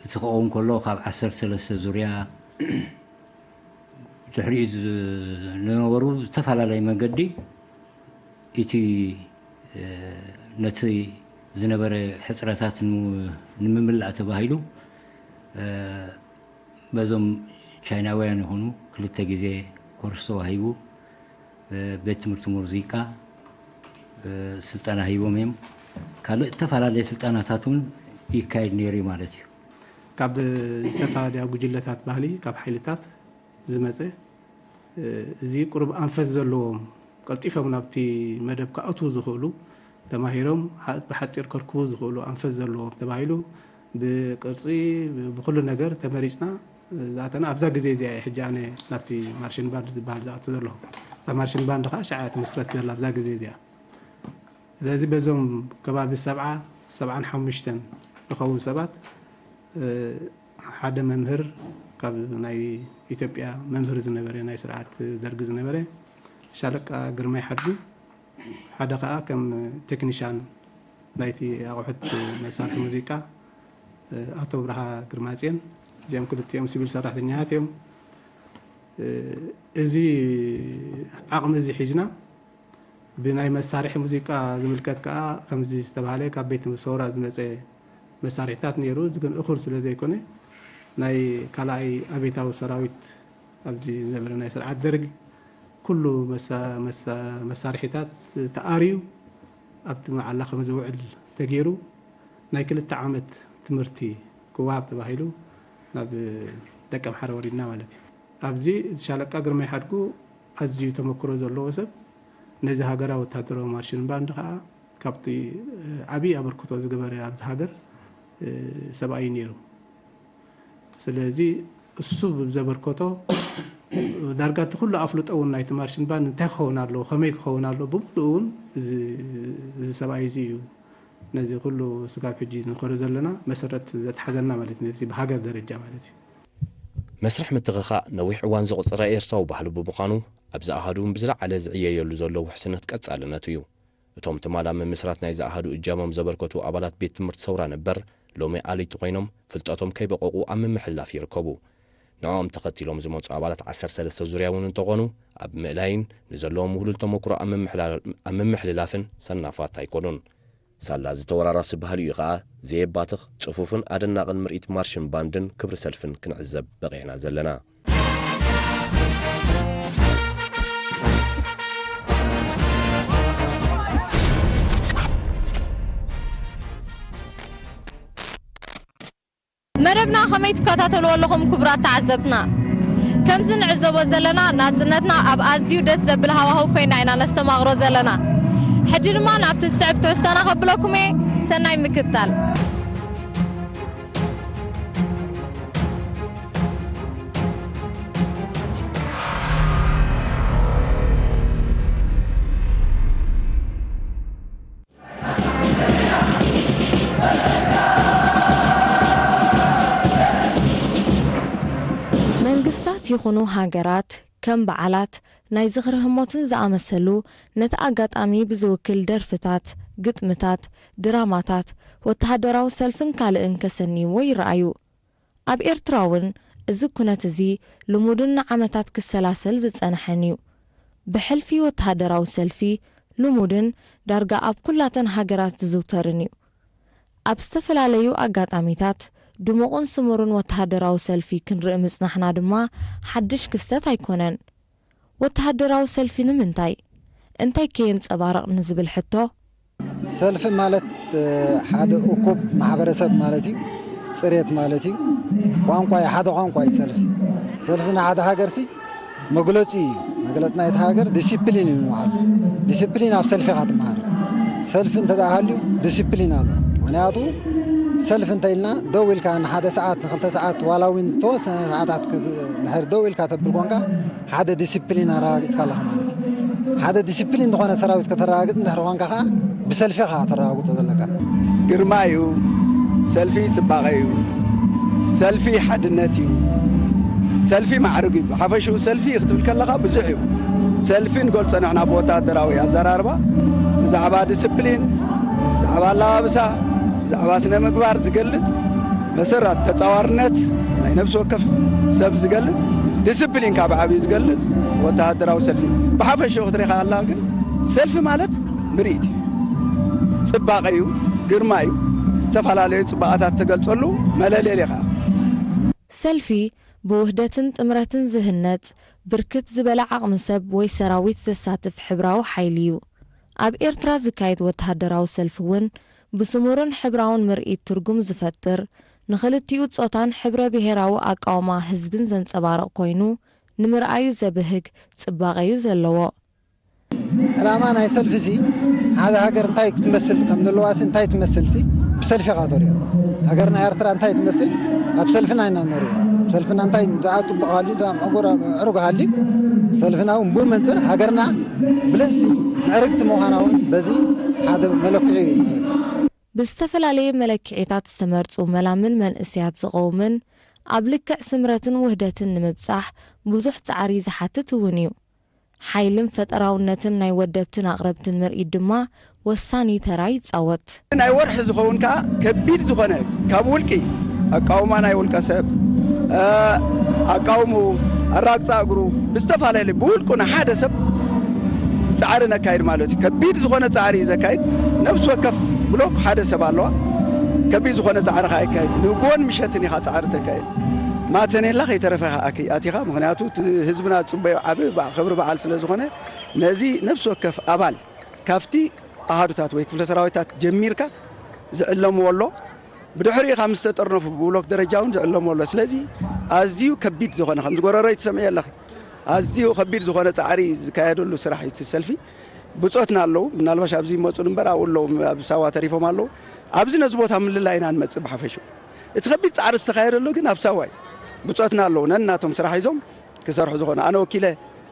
እቲ ክኸውን ከሎ ካብ ዓሰርተ ሰለስተ ዙርያ ድሕሪኡ ዝነበሩ ዝተፈላለየ መንገዲ እቲ ነቲ ዝነበረ ሕፅረታት ንምምላእ ተባሂሉ በዞም ቻይናውያን ይኹኑ ክልተ ግዜ ኮርስ ተዋሂቡ፣ ቤት ትምህርቲ ሙዚቃ ስልጠና ሂቦም እዮም። ካልእ ዝተፈላለየ ስልጠናታት እውን ይካየድ ነይሩ እዩ ማለት እዩ። ካብ ዝተፈላለያ ጉጅለታት ባህሊ፣ ካብ ሓይልታት ዝመፀ፣ እዚ ቁሩብ ኣንፈት ዘለዎም፣ ቀልጢፎም ናብቲ መደብ ክኣትዉ ዝኽእሉ፣ ተማሂሮም ብሓፂር ከርክቡ ዝኽእሉ ኣንፈት ዘለዎም ተባሂሉ ብቅርፂ ብኩሉ ነገር ተመሪፅና ዝኣተና ኣብዛ ግዜ እዚኣ እየ። ሕጂ ኣነ ናብቲ ማርሽን ባንድ ዝበሃል ዝኣቱ ዘለኹ። እዛ ማርሽን ባንድ ከዓ ሽዓ እያ ትምስረት ዘላ ኣብዛ ግዜ እዚኣ። ስለዚ በዞም ከባቢ ሰብዓ፣ ሰብዓን ሓሙሽተን ዝኸውን ሰባት፣ ሓደ መምህር፣ ካብ ናይ ኢትዮጵያ መምህር ዝነበረ፣ ናይ ስርዓት ደርጊ ዝነበረ ሻለቃ ግርማይ ሓድጉ፣ ሓደ ከዓ ከም ቴክኒሻን ናይቲ ኣቑሑት መሳርሒ ሙዚቃ ኣቶ ብርሃ ግርማፅዮን፣ እዚኦም ክልቲኦም ሲቪል ሰራሕተኛታት እዮም። እዚ ዓቕሚ እዚ ሒዝና ብናይ መሳርሒ ሙዚቃ ዝምልከት ከዓ ከምዚ ዝተባህለ ካብ ቤት ሰውራ ዝመፀ መሳርሒታት ነይሩ። እዚ ግን እኹል ስለ ዘይኮነ ናይ ካልኣይ ኣብዮታዊ ሰራዊት ኣብዚ ዝነበረ ናይ ስርዓት ደርግ ኩሉ መሳርሒታት ተኣርዩ ኣብቲ መዓላ ከም ዝውዕል ተገይሩ ናይ ክልተ ዓመት ትምህርቲ ክወሃብ ተባሂሉ ናብ ደቀምሓረ ወሪድና ማለት እዩ። ኣብዚ ሻለቃ ግርማይ ሓድጉ ኣዝዩ ተመክሮ ዘለዎ ሰብ፣ ነዚ ሃገራዊ ወታደራዊ ማርሽን ባንድ ከዓ ካብቲ ዓብዪ ኣበርክቶ ዝገበረ ኣብዚ ሃገር ሰብኣይ ነይሩ። ስለዚ እሱ ብዘበርከቶ ዳርጋ እቲ ኩሉ ኣፍልጦ እውን ናይቲ ማርሽን ባንድ እንታይ ክኸውን ኣለዎ፣ ከመይ ክኸውን ኣለዎ፣ ብምሉኡ እውን እዚ ሰብኣይ እዚ እዩ ነዚ ኩሉ ስጋብ ሕጂ ንኸዶ ዘለና መሰረት ዘትሓዘልና ማለት እዩ፣ ነዚ ብሃገር ደረጃ ማለት እዩ። መስርሕ ምትኽኻእ ነዊሕ እዋን ዘቑፀረ ኤርትራዊ ባህሊ ብምዃኑ ኣብዚ ኣሃዱ እውን ብዝለዓለ ዝዕየየሉ ዘሎ ውሕስነት ቀፃልነቱ እዩ። እቶም ትማል ኣብ ምምስራት ናይዚ ኣሃዱ እጃሞም ዘበርከቱ ኣባላት ቤት ትምህርቲ ሰውራ ነበር ሎሚ ኣለይቲ ኮይኖም ፍልጠቶም ከይበቐቑ ኣብ ምምሕልላፍ ይርከቡ። ንዕኦም ተኸቲሎም ዝመፁ ኣባላት ዓሰርተ ሰለስተ ዙርያ እውን እንተኾኑ ኣብ ምእላይን ንዘለዎም ውህሉል ተመክሮ ኣብ ምምሕልላፍን ሰናፋት ኣይኮኑን። ሳላ እዚ ተወራራሲ ባህሊኡ ኸኣ ዘየባትኽ ጽፉፍን ኣደናቕን ምርኢት ማርሽን ባንድን ክብሪ ሰልፍን ክንዕዘብ በቒዕና ዘለና። መደብና ከመይ ትከታተልዎ ኣለኹም ክቡራት ተዓዘብትና? ከምዚ ንዕዘቦ ዘለና ናጽነትና ኣብ ኣዝዩ ደስ ዘብል ሃዋህው ኮይና ኢና ነስተማቕሮ ዘለና። ሕጂ ድማ ናብቲ ዝስዕብ ትሕዝቶና ከብለኩም እየ። ሰናይ ምክትታል። መንግስታት ይኹኑ ሃገራት ከም በዓላት፣ ናይ ዝኽሪ ህሞትን ዝኣመሰሉ ነቲ ኣጋጣሚ ብዝውክል ደርፍታት፣ ግጥምታት፣ ድራማታት፣ ወተሃደራዊ ሰልፍን ካልእን ከሰንይዎ ይረኣዩ። ኣብ ኤርትራ እውን እዚ ኩነት እዚ ልሙድን ንዓመታት ክሰላሰል ዝጸንሐን እዩ። ብሕልፊ ወተሃደራዊ ሰልፊ ልሙድን ዳርጋ ኣብ ኩላተን ሃገራት ዝዝውተርን እዩ። ኣብ ዝተፈላለዩ ኣጋጣሚታት ድሙቕን ስሙርን ወተሃደራዊ ሰልፊ ክንርኢ ምጽናሕና ድማ ሓድሽ ክስተት ኣይኮነን። ወተሃደራዊ ሰልፊ ንምንታይ? እንታይ ከ የንጸባርቕ ንዝብል ሕቶ፣ ሰልፊ ማለት ሓደ እኩብ ማሕበረሰብ ማለት እዩ። ፅሬት ማለት እዩ። ቋንቋ እዩ፣ ሓደ ቋንቋ እዩ ሰልፊ። ሰልፊ ንሓደ ሃገርሲ መግለፂ እዩ። መግለፂ ናይቲ ሃገር ዲሲፕሊን እዩ ንባዕሉ። ዲሲፕሊን ኣብ ሰልፊ ኢኻ ትመሃር። ሰልፊ እንተ ደኣ ሃልዩ ዲሲፕሊን ኣሎ። ምክንያቱ ሰልፊ እንተ ኢልና ደው ኢልካ ንሓደ ሰዓት ንክልተ ሰዓት ዋላ እውን ዝተወሰነ ሰዓታት ድሕር ደው ኢልካ ተብል ኮንካ ሓደ ዲሲፕሊን ኣረጋጊፅካ ኣለኻ ማለት እዩ። ሓደ ዲሲፕሊን ዝኾነ ሰራዊት ከተረጋግፅ እንድሕር ኮንካ ከዓ ብሰልፊ ኢኻ ተረጋግጾ ዘለካ። ግርማ እዩ፣ ሰልፊ ጽባቐ እዩ፣ ሰልፊ ሓድነት እዩ፣ ሰልፊ ማዕርግ እዩ። ብሓፈሽኡ ሰልፊ ክትብል ከለኻ ብዙሕ እዩ። ሰልፊ ንገልጾ ንሕና ብወታደራዊ ኣዘራርባ ብዛዕባ ዲስፕሊን፣ ብዛዕባ ኣለባብሳ፣ ብዛዕባ ስነ ምግባር ዝገልጽ መሰራት ተጻዋርነት ናይ ነፍሲ ወከፍ ሰብ ዝገልጽ ዲስፕሊን ካብ ዓብዩ ዝገልጽ ወተሃደራዊ ሰልፊ እዩ። ብሓፈሽኡ ክትሪኻ ኣላ ግን ሰልፊ ማለት ምርኢት እዩ። ጽባቐ እዩ፣ ግርማ እዩ። ዝተፈላለዩ ጽባቐታት ተገልጸሉ መለለሊ ኸኣ። ሰልፊ ብውህደትን ጥምረትን ዝህነጽ ብርክት ዝበለ ዓቕሚ ሰብ ወይ ሰራዊት ዘሳትፍ ሕብራዊ ሓይሊ እዩ። ኣብ ኤርትራ ዝካየድ ወተሃደራዊ ሰልፊ እውን ብስሙርን ሕብራውን ምርኢት ትርጉም ዝፈጥር፣ ንኽልቲኡ ጾታን ሕብረ ብሄራዊ ኣቃውማ ህዝብን ዘንጸባርቕ ኮይኑ፣ ንምርኣዩ ዘብህግ ጽባቐ'ዩ ዘለዎ። ዕላማ ናይ ሰልፊ ሲ ሓደ ሃገር እንታይ ክትመስል ከም ዘለዋ ሲ እንታይ ትመስል ሲ ብሰልፊ ኢኻ ተሪኦ። ሃገርና ኤርትራ እንታይ ትመስል ኣብ ሰልፍና ኢና ንሪኦ። ሰልፍና እንታይ እንታይ ጽቡቕ ሃልዩ እንታይ ምዕጉር ምዕሩግ ሃልዩ ሰልፍና እውን ብኡ መንጽር ሃገርና ብልጽቲ ምዕርግቲ ምዃና እውን በዚ ሓደ መለክዒ እዩ ማለት እዩ። ብዝተፈላለየ መለክዒታት ዝተመርጹ መላምል መንእሰያት ዝቐውምን ኣብ ልክዕ ስምረትን ውህደትን ንምብጻሕ ብዙሕ ጻዕሪ ዝሓትት እውን እዩ። ሓይልን ፈጠራውነትን ናይ ወደብትን ኣቕረብትን ምርኢት ድማ ወሳኒ ተራ ይጻወት። ናይ ወርሒ ዝኸውን ከኣ ከቢድ ዝኾነ ካብ ውልቂ ኣቃውማ ናይ ውልቀ ሰብ ኣቃውምኡ ኣራግጻ እግሩ ብዝተፈላለየ ብውልቁ ንሓደ ሰብ ጻዕሪ ነካይድ ማለት እዩ። ከቢድ ዝኾነ ጻዕሪ እዩ ዘካይድ። ነብሲ ወከፍ ብሎክ ሓደ ሰብ ኣለዋ። ከቢድ ዝኾነ ጻዕሪ ከኣ ይካይድ። ንግሆን ምሸትን ኢኻ ጻዕሪ ተካይድ። ማተኔላ ከይተረፈ ኢኻ ኣኪ- ኣቲኻ። ምኽንያቱ እቲ ህዝብና ዝጽበዮ ዓቢ በዓ- ክብሪ በዓል ስለ ዝኾነ ነዚ ነብሲ ወከፍ ኣባል ካብቲ ኣሃዱታት ወይ ክፍለ ሰራዊታት ጀሚርካ ዝዕለምዎ ኣሎ። ብድሕሪኡ ካብ ምስ ተጠርነፉ ብብሎክ ደረጃ እውን ዝዕለምዎ ኣሎ። ስለዚ ኣዝዩ ከቢድ ዝኾነ ከምዚ ጎረሮይ ትሰምዕዮ ኣለኺ። ኣዝዩ ከቢድ ዝኾነ ጻዕሪ ዝካየደሉ ስራሕ እዩ እቲ ሰልፊ። ብጾትና ኣለዉ፣ ምናልባሽ ኣብዚ ይመጹ እምበር ኣብኡ ኣለዉ፣ ኣብ ሳዋ ተሪፎም ኣለዉ። ኣብዚ ነዚ ቦታ ምልላይ ኢና ንመጽእ ብሓፈሽኡ። እቲ ከቢድ ጻዕሪ ዝተኻየደሉ ግን ኣብ ሳዋ እዩ። ብጾትና ኣለዉ ነናቶም ስራሕ ሒዞም ክሰርሑ ዝኾኑ። ኣነ ወኪለ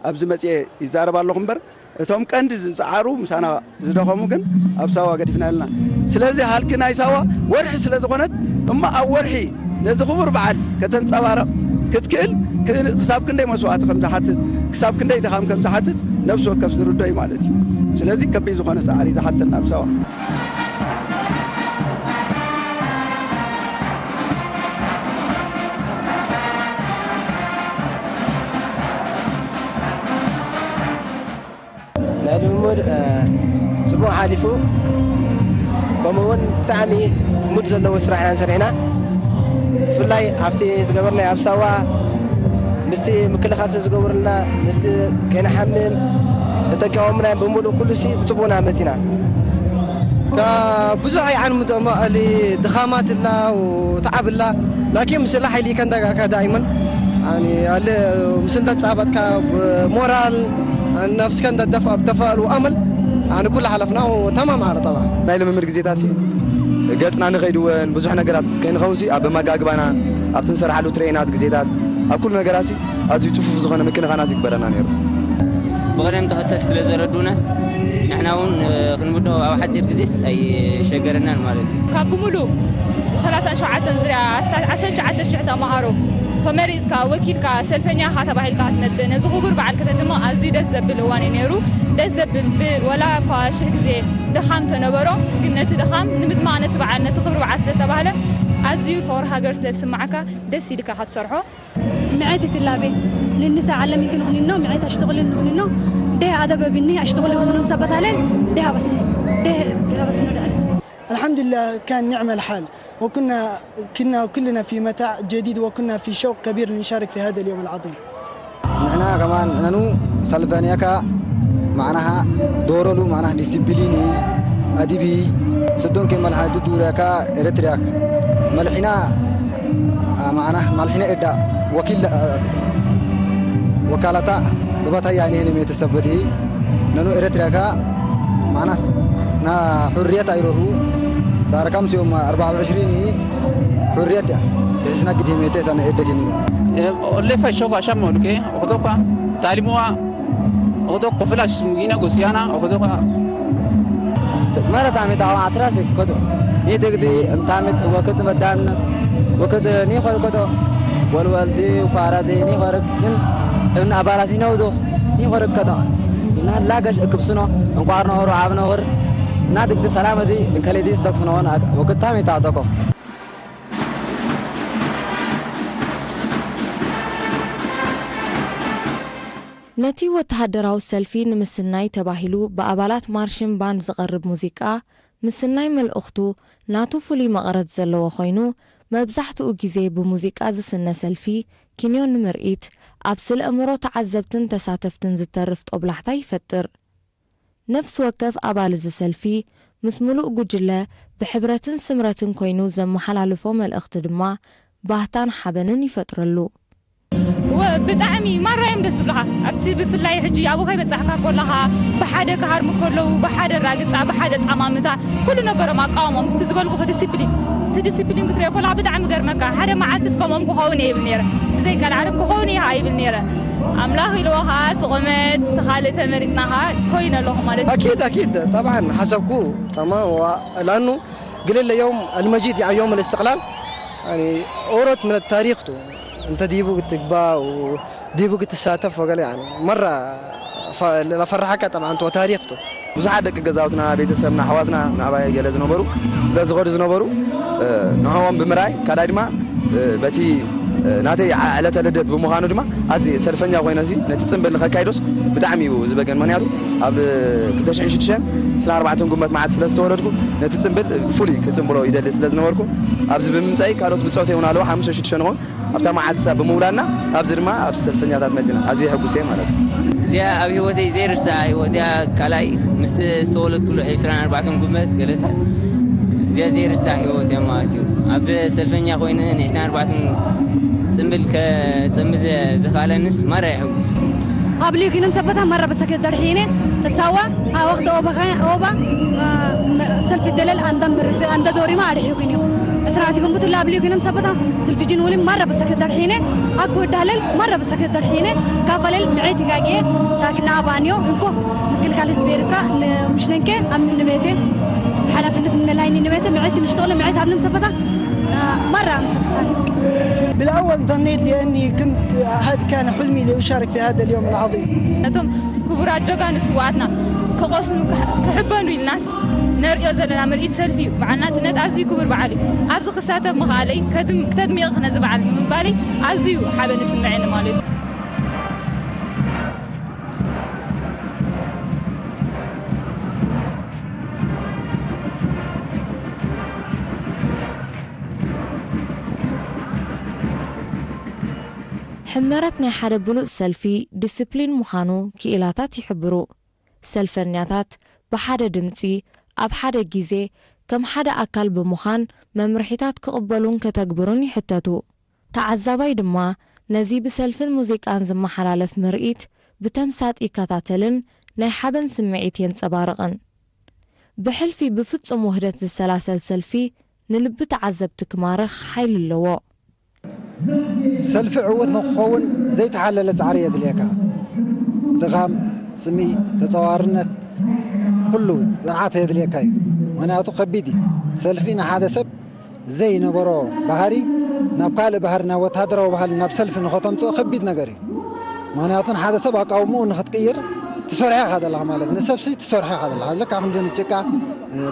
ኣብዚ መጽየ ይዛረብ ኣለኹ እምበር እቶም ቀንዲ ዝጸዓሩ ምሳና ዝደኸሙ ግን ኣብ ሳዋ ገዲፍና ኣለና። ስለዚ ሃልኪ ናይ ሳዋ ወርሒ ስለ ዝኾነት እሞ ኣብ ወርሒ ነዚ ክቡር በዓል ከተንጸባርቕ ክትክእል ክ- ክሳብ ክንደይ መስዋእቲ ከም ዝሓትት ክሳብ ክንደይ ድኻም ከም ዝሓትት ነብሲ ወከፍ ዝርዶ እዩ ማለት እዩ። ስለዚ ከቢድ ዝኾነ ጻዕሪ ዝሓተና ኣብ ሳዋ። ናይ ልምምድ ጽቡቕ ሓሊፉ፣ ከምኡ እውን ብጣዕሚ ሙድ ዘለዎ ስራሕ ኢና ሰሪሕና። ብፍላይ ኣብቲ ዝገበርናዮ ኣብ ሳዋ ምስቲ ምክልኻል ስለ ዝገበሩልና ምስቲ ከይንሓምም ተጠቂቖምና እዮም ብምሉእ ኩሉ ሲ ብጽቡቕና መጺና። ብዙሕ ኣይዓንምጦ መቐሊ ድኻማት እላ ወተዓብ እላ ላኪን ምስላ ሓይሊ ከንዳጋካ ዳይመን ኣኒ ኣለ ምስንተ ጻባትካ ሞራል ነፍስከ እንተ ደፋ ብተፋእሉ ኣመል ኣኒ ኩሉ ሓለፍና ተማም ኣረ ጠባ ናይ ልምምድ ግዜታሲ ገጽና ንኸይድወን ብዙሕ ነገራት ከይንኸውን ሲ ኣብ መጋግባና ኣብቲ ንሰርሓሉ ትሬናት ግዜታት ኣብ ኩሉ ነገራት ሲ ኣዝዩ ጽፉፍ ዝኾነ ምክንኻናት ይግበረና ነይሩ። ብቕደም ተኸተል ስለ ዘረዱናስ ንሕና እውን ክንብድሆ ኣብ ሓፂር ግዜስ ኣይሸገረናን ማለት እዩ። ካብ ብምሉእ ሰላሳን ሸውዓተን ዙርያ ዓሰርተ ትሽዓተ ሽሕ ተምሃሮ ተመሪፅካ ወኪልካ ሰልፈኛ ኢኻ ተባሂልካ ክትመፅእ ነዚ ክቡር በዓል ከተድምቕ ኣዝዩ ደስ ዘብል እዋን እዩ ነይሩ። ደስ ዘብል ብ- ወላ እኳ ሽሕ ግዜ ድኻም ተነበሮ ግን ነቲ ድኻም ንምድማቕ ነቲ በዓል ነቲ ክብሪ በዓል ስለ ዝተባህለ ኣዝዩ ፍቕሪ ሃገር ስለ ዝስምዓካ ደስ ኢልካ ኢኻ ትሰርሖ። ምዐት ይትላቤ ንንሳ ዓለሚቱ ንኹኒኖ ምዐት ኣሽትቕልን ንኹኒኖ ደህ ኣደበ ቢኒ ኣሽትቕልን ንኹኖም ሰበታለ ደህ ኣበስኖ ደህ ኣበስኖ ዳለ الحمد لله كان نعم الحال وكنا كنا كلنا في متاع جديد وكنا في شوق كبير لنشارك في هذا اليوم العظيم. ንሕና ከማን ነኑ ሰልፈንያካ ማዕናኻ ዶሮሉ ማዕናኻ ዲሲፕሊን ኣዲቢ ስዶን ከመልሓ ዱዱርያካ ኤረትርያክ መልሒና ማዕና ማልሒነ እዳ ወኪል ወካላታ ገባታ ያኔ ነው የተሰበቲ ነኑ ኤረትርያካ ማዕናስ ና ሑርየት ኣይረሁ ሳርካም ሲዮም ኣርባ ዕሽሪን ሑርየት እያ ብሕስና ግዲ ሜቴታ ነኤደግን እዩ Ollefa shoka shama olke okotoka talimua okotoka kofela shimugina gosiana okotoka መረታ ሚታ ኣትራሲ ኮዶ ኒትግዲ እንታሚት ወክድ መዳን ወክድ ኒኾር ኮዶ ወልወልዲ ኳራዲ ኒኾር ግን እን ኣባላት ይነውዱ ኒኾር ከዶ ናላገሽ እክብስኖ እንቋር ነወሩ ኣብ ነወር ናድግዲ ሰላም እዚ እንከሌዲ ዝተክስኖ ወክድ ታሚታ ተኮ። ነቲ ወተሃደራዊ ሰልፊ ንምስናይ ተባሂሉ ብኣባላት ማርሽን ባንድ ዝቐርብ ሙዚቃ፣ ምስናይ መልእኽቱ ናቱ ፍሉይ መቐረት ዘለዎ ኮይኑ፣ መብዛሕትኡ ግዜ ብሙዚቃ ዝስነ ሰልፊ፣ ኪንዮ ንምርኢት፣ ኣብ ስነ-ኣእምሮ ተዓዘብትን ተሳተፍትን ዝተርፍ ጦብላሕታ ይፈጥር። ነፍሲ ወከፍ ኣባል እዚ ሰልፊ፣ ምስ ምሉእ ጉጅለ ብሕብረትን ስምረትን ኮይኑ ዘመሓላልፎ መልእኽቲ ድማ ባህታን ሓበንን ይፈጥረሉ። ወ ብጣዕሚ ማራ እዮም ደስ ዝብሉኻ። ኣብቲ ብፍላይ ሕጂ ኣብኡ ከይበጻሕካ ከለኻ ብሓደ ክሃርሙ ከለዉ ብሓደ ራግጻ ብሓደ ጣማምታ ኩሉ ነገሮም ኣቃውሞም እቲ ዝበልኩኺ ዲሲፕሊን እቲ ዲሲፕሊን ክትሪኦ ከለኻ ብጣዕሚ ገርመካ። ሓደ መዓልትስ ከምኦም ክኸውን እየ ይብል ነይረ። ብዘይ ቀልዓለም ክኸውን እየ ይብል ነይረ። ኣምላኽ ኢልዎ ኸዓ እቲ ቁመት እቲ ካልእ ተመሪጽና ኸዓ ኮይኑ ኣለኹ ማለት እዩ። أكيد أكيد طبعا حسبكو تمام لأنه قليل يوم المجيد يعني يوم الاستقلال يعني ኦሮት من التاريخ تو انت ديبو تقبا وديبو تساتف وقال يعني مرة لفرحك طبعا تو تاريخ تو ብዙሓት ደቂ ገዛውትና፣ ቤተሰብና፣ ኣሕዋትና ናባይ ገለ ዝነበሩ ስለ ዝኸዱ ዝነበሩ ንዕኦም ብምርኣይ ካልኣይ ድማ በቲ ናተይ ዕለተ ልደት ብምዃኑ ድማ ኣዝየ ሰልፈኛ ኮይነ ነቲ ፅምብል ንኸካይዶስ ብጣዕሚ እዩ ዝበገን። ምኽንያቱ ኣብ ክልተ ሽሕን ሽዱሽተን ዕስራን ኣርባዕተን ጉንበት መዓልቲ ስለ ዝተወለድኩ ነቲ ፅምብል ብፍሉይ ክፅምብሎ ይደሊ ስለ ዝነበርኩ ኣብዚ ብምምፀኣይ ካልኦት ብፆተይ እውን ኣለዉ ሓሙሽተ ሽዱሽተ ንኾን ኣብታ መዓልቲ እሳ ብምውላድና ኣብዚ ድማ ኣብ ሰልፈኛታት መፂና ኣዝየ ሕጉስ እየ ማለት እዩ። እዚኣ ኣብ ህይወተይ ዘይርስዓ ህይወት እያ። ካልኣይ ምስቲ ዝተወለድኩሉ ዕስራን ኣርባዕተን ጉንበት ገለታ እዚኣ ዘይርስዓ ህይወት እያ ማለት እዩ። ኣብ ሰልፈኛ ኮይነ ን ዕስራን ኣርባዕተን ፅምብል ከፅምብል ዝኸኣለንስ ማራ የሕጉስ። ኣብ ልዩ ኪኖም ሰበታ ማራ በሰከት ደርሒነ ተሳዋ ኣወቅተ ኦባ ኦባ ሰልፊ ደለል ኣንዳም ብርጽ ኣንዳ ዶሪማ ኣድሒ ኪኖ ዕስራ ኣቲ ግንቡት ላብ ልዩ ኪኖም ሰበታ ትልፊጅን ውሊ ማራ በሰከት ደርሒነ ኣኮ ዳለል ማራ በሰከት ደርሒነ ካፋለል ምዕት ጋጌ ታግና ባንዮ እንኮ ምክልካል ህዝብ ኤርትራ ንምሽነንከ ኣብ ንምቤቴ ሓላፍነት ምንላይኒ ንምቤቴ ምዕት ንሽተለ ምዕት ኣብ ንም ሰበታ ማራ ምክልሳል بالأول ظنيت لأني كنت هذا كان حلمي لأشارك في هذا اليوم العظيم. ነቶም ክቡራት ጀጋኑ ስውኣትና ክቐስኑ ክሕበኑ ኢልናስ ነርእዮ ዘለና ምርኢት ሰልፊ እዩ። በዓል ናጽነት ኣዝዩ ክቡር በዓል እዩ። ኣብዚ ክሳተፍ ምኽኣለይ ከተድምቕኽ ነዚ በዓል ብምባለይ ኣዝዩ ሓበን ይስምዐኒ ማለት እዩ። ሕመረት ናይ ሓደ ብሉጽ ሰልፊ ዲስፕሊን ምዃኑ ክኢላታት ይሕብሩ። ሰልፈኛታት ብሓደ ድምጺ ኣብ ሓደ ግዜ ከም ሓደ ኣካል ብምዃን መምርሒታት ክቕበሉን ከተግብሩን ይሕተቱ። ተዓዛባይ ድማ ነዚ ብሰልፍን ሙዚቃን ዝመሓላለፍ ምርኢት ብተምሳጥ ይከታተልን ናይ ሓበን ስምዒት የንጸባርቕን። ብሕልፊ ብፍጹም ውህደት ዝሰላሰል ሰልፊ ንልቢ ተዓዘብቲ ክማርኽ ሓይሊ ኣለዎ። ሰልፊ ዕዉት ንክኸውን ዘይተሓለለ ጻዕሪ የድልየካ። ድኻም፣ ስሚ፣ ተጸዋርነት፣ ኩሉ ጽንዓት የድልየካ እዩ። ምኽንያቱ ከቢድ እዩ። ሰልፊ ንሓደ ሰብ ዘይነበሮ ባህሪ ናብ ካልእ ባህሪ፣ ናብ ወተሃደራዊ ባህሊ፣ ናብ ሰልፊ ንኸተምጽኦ ከቢድ ነገር እዩ። ምኽንያቱ ንሓደ ሰብ ኣቃውምኡ ንኽትቅይር ትሰርሖ ኢኻ ዘለኻ ማለት ንሰብሲ ትሰርሖ ኢኻ ዘለኻ። ልካ ከምዚ ንጭቃ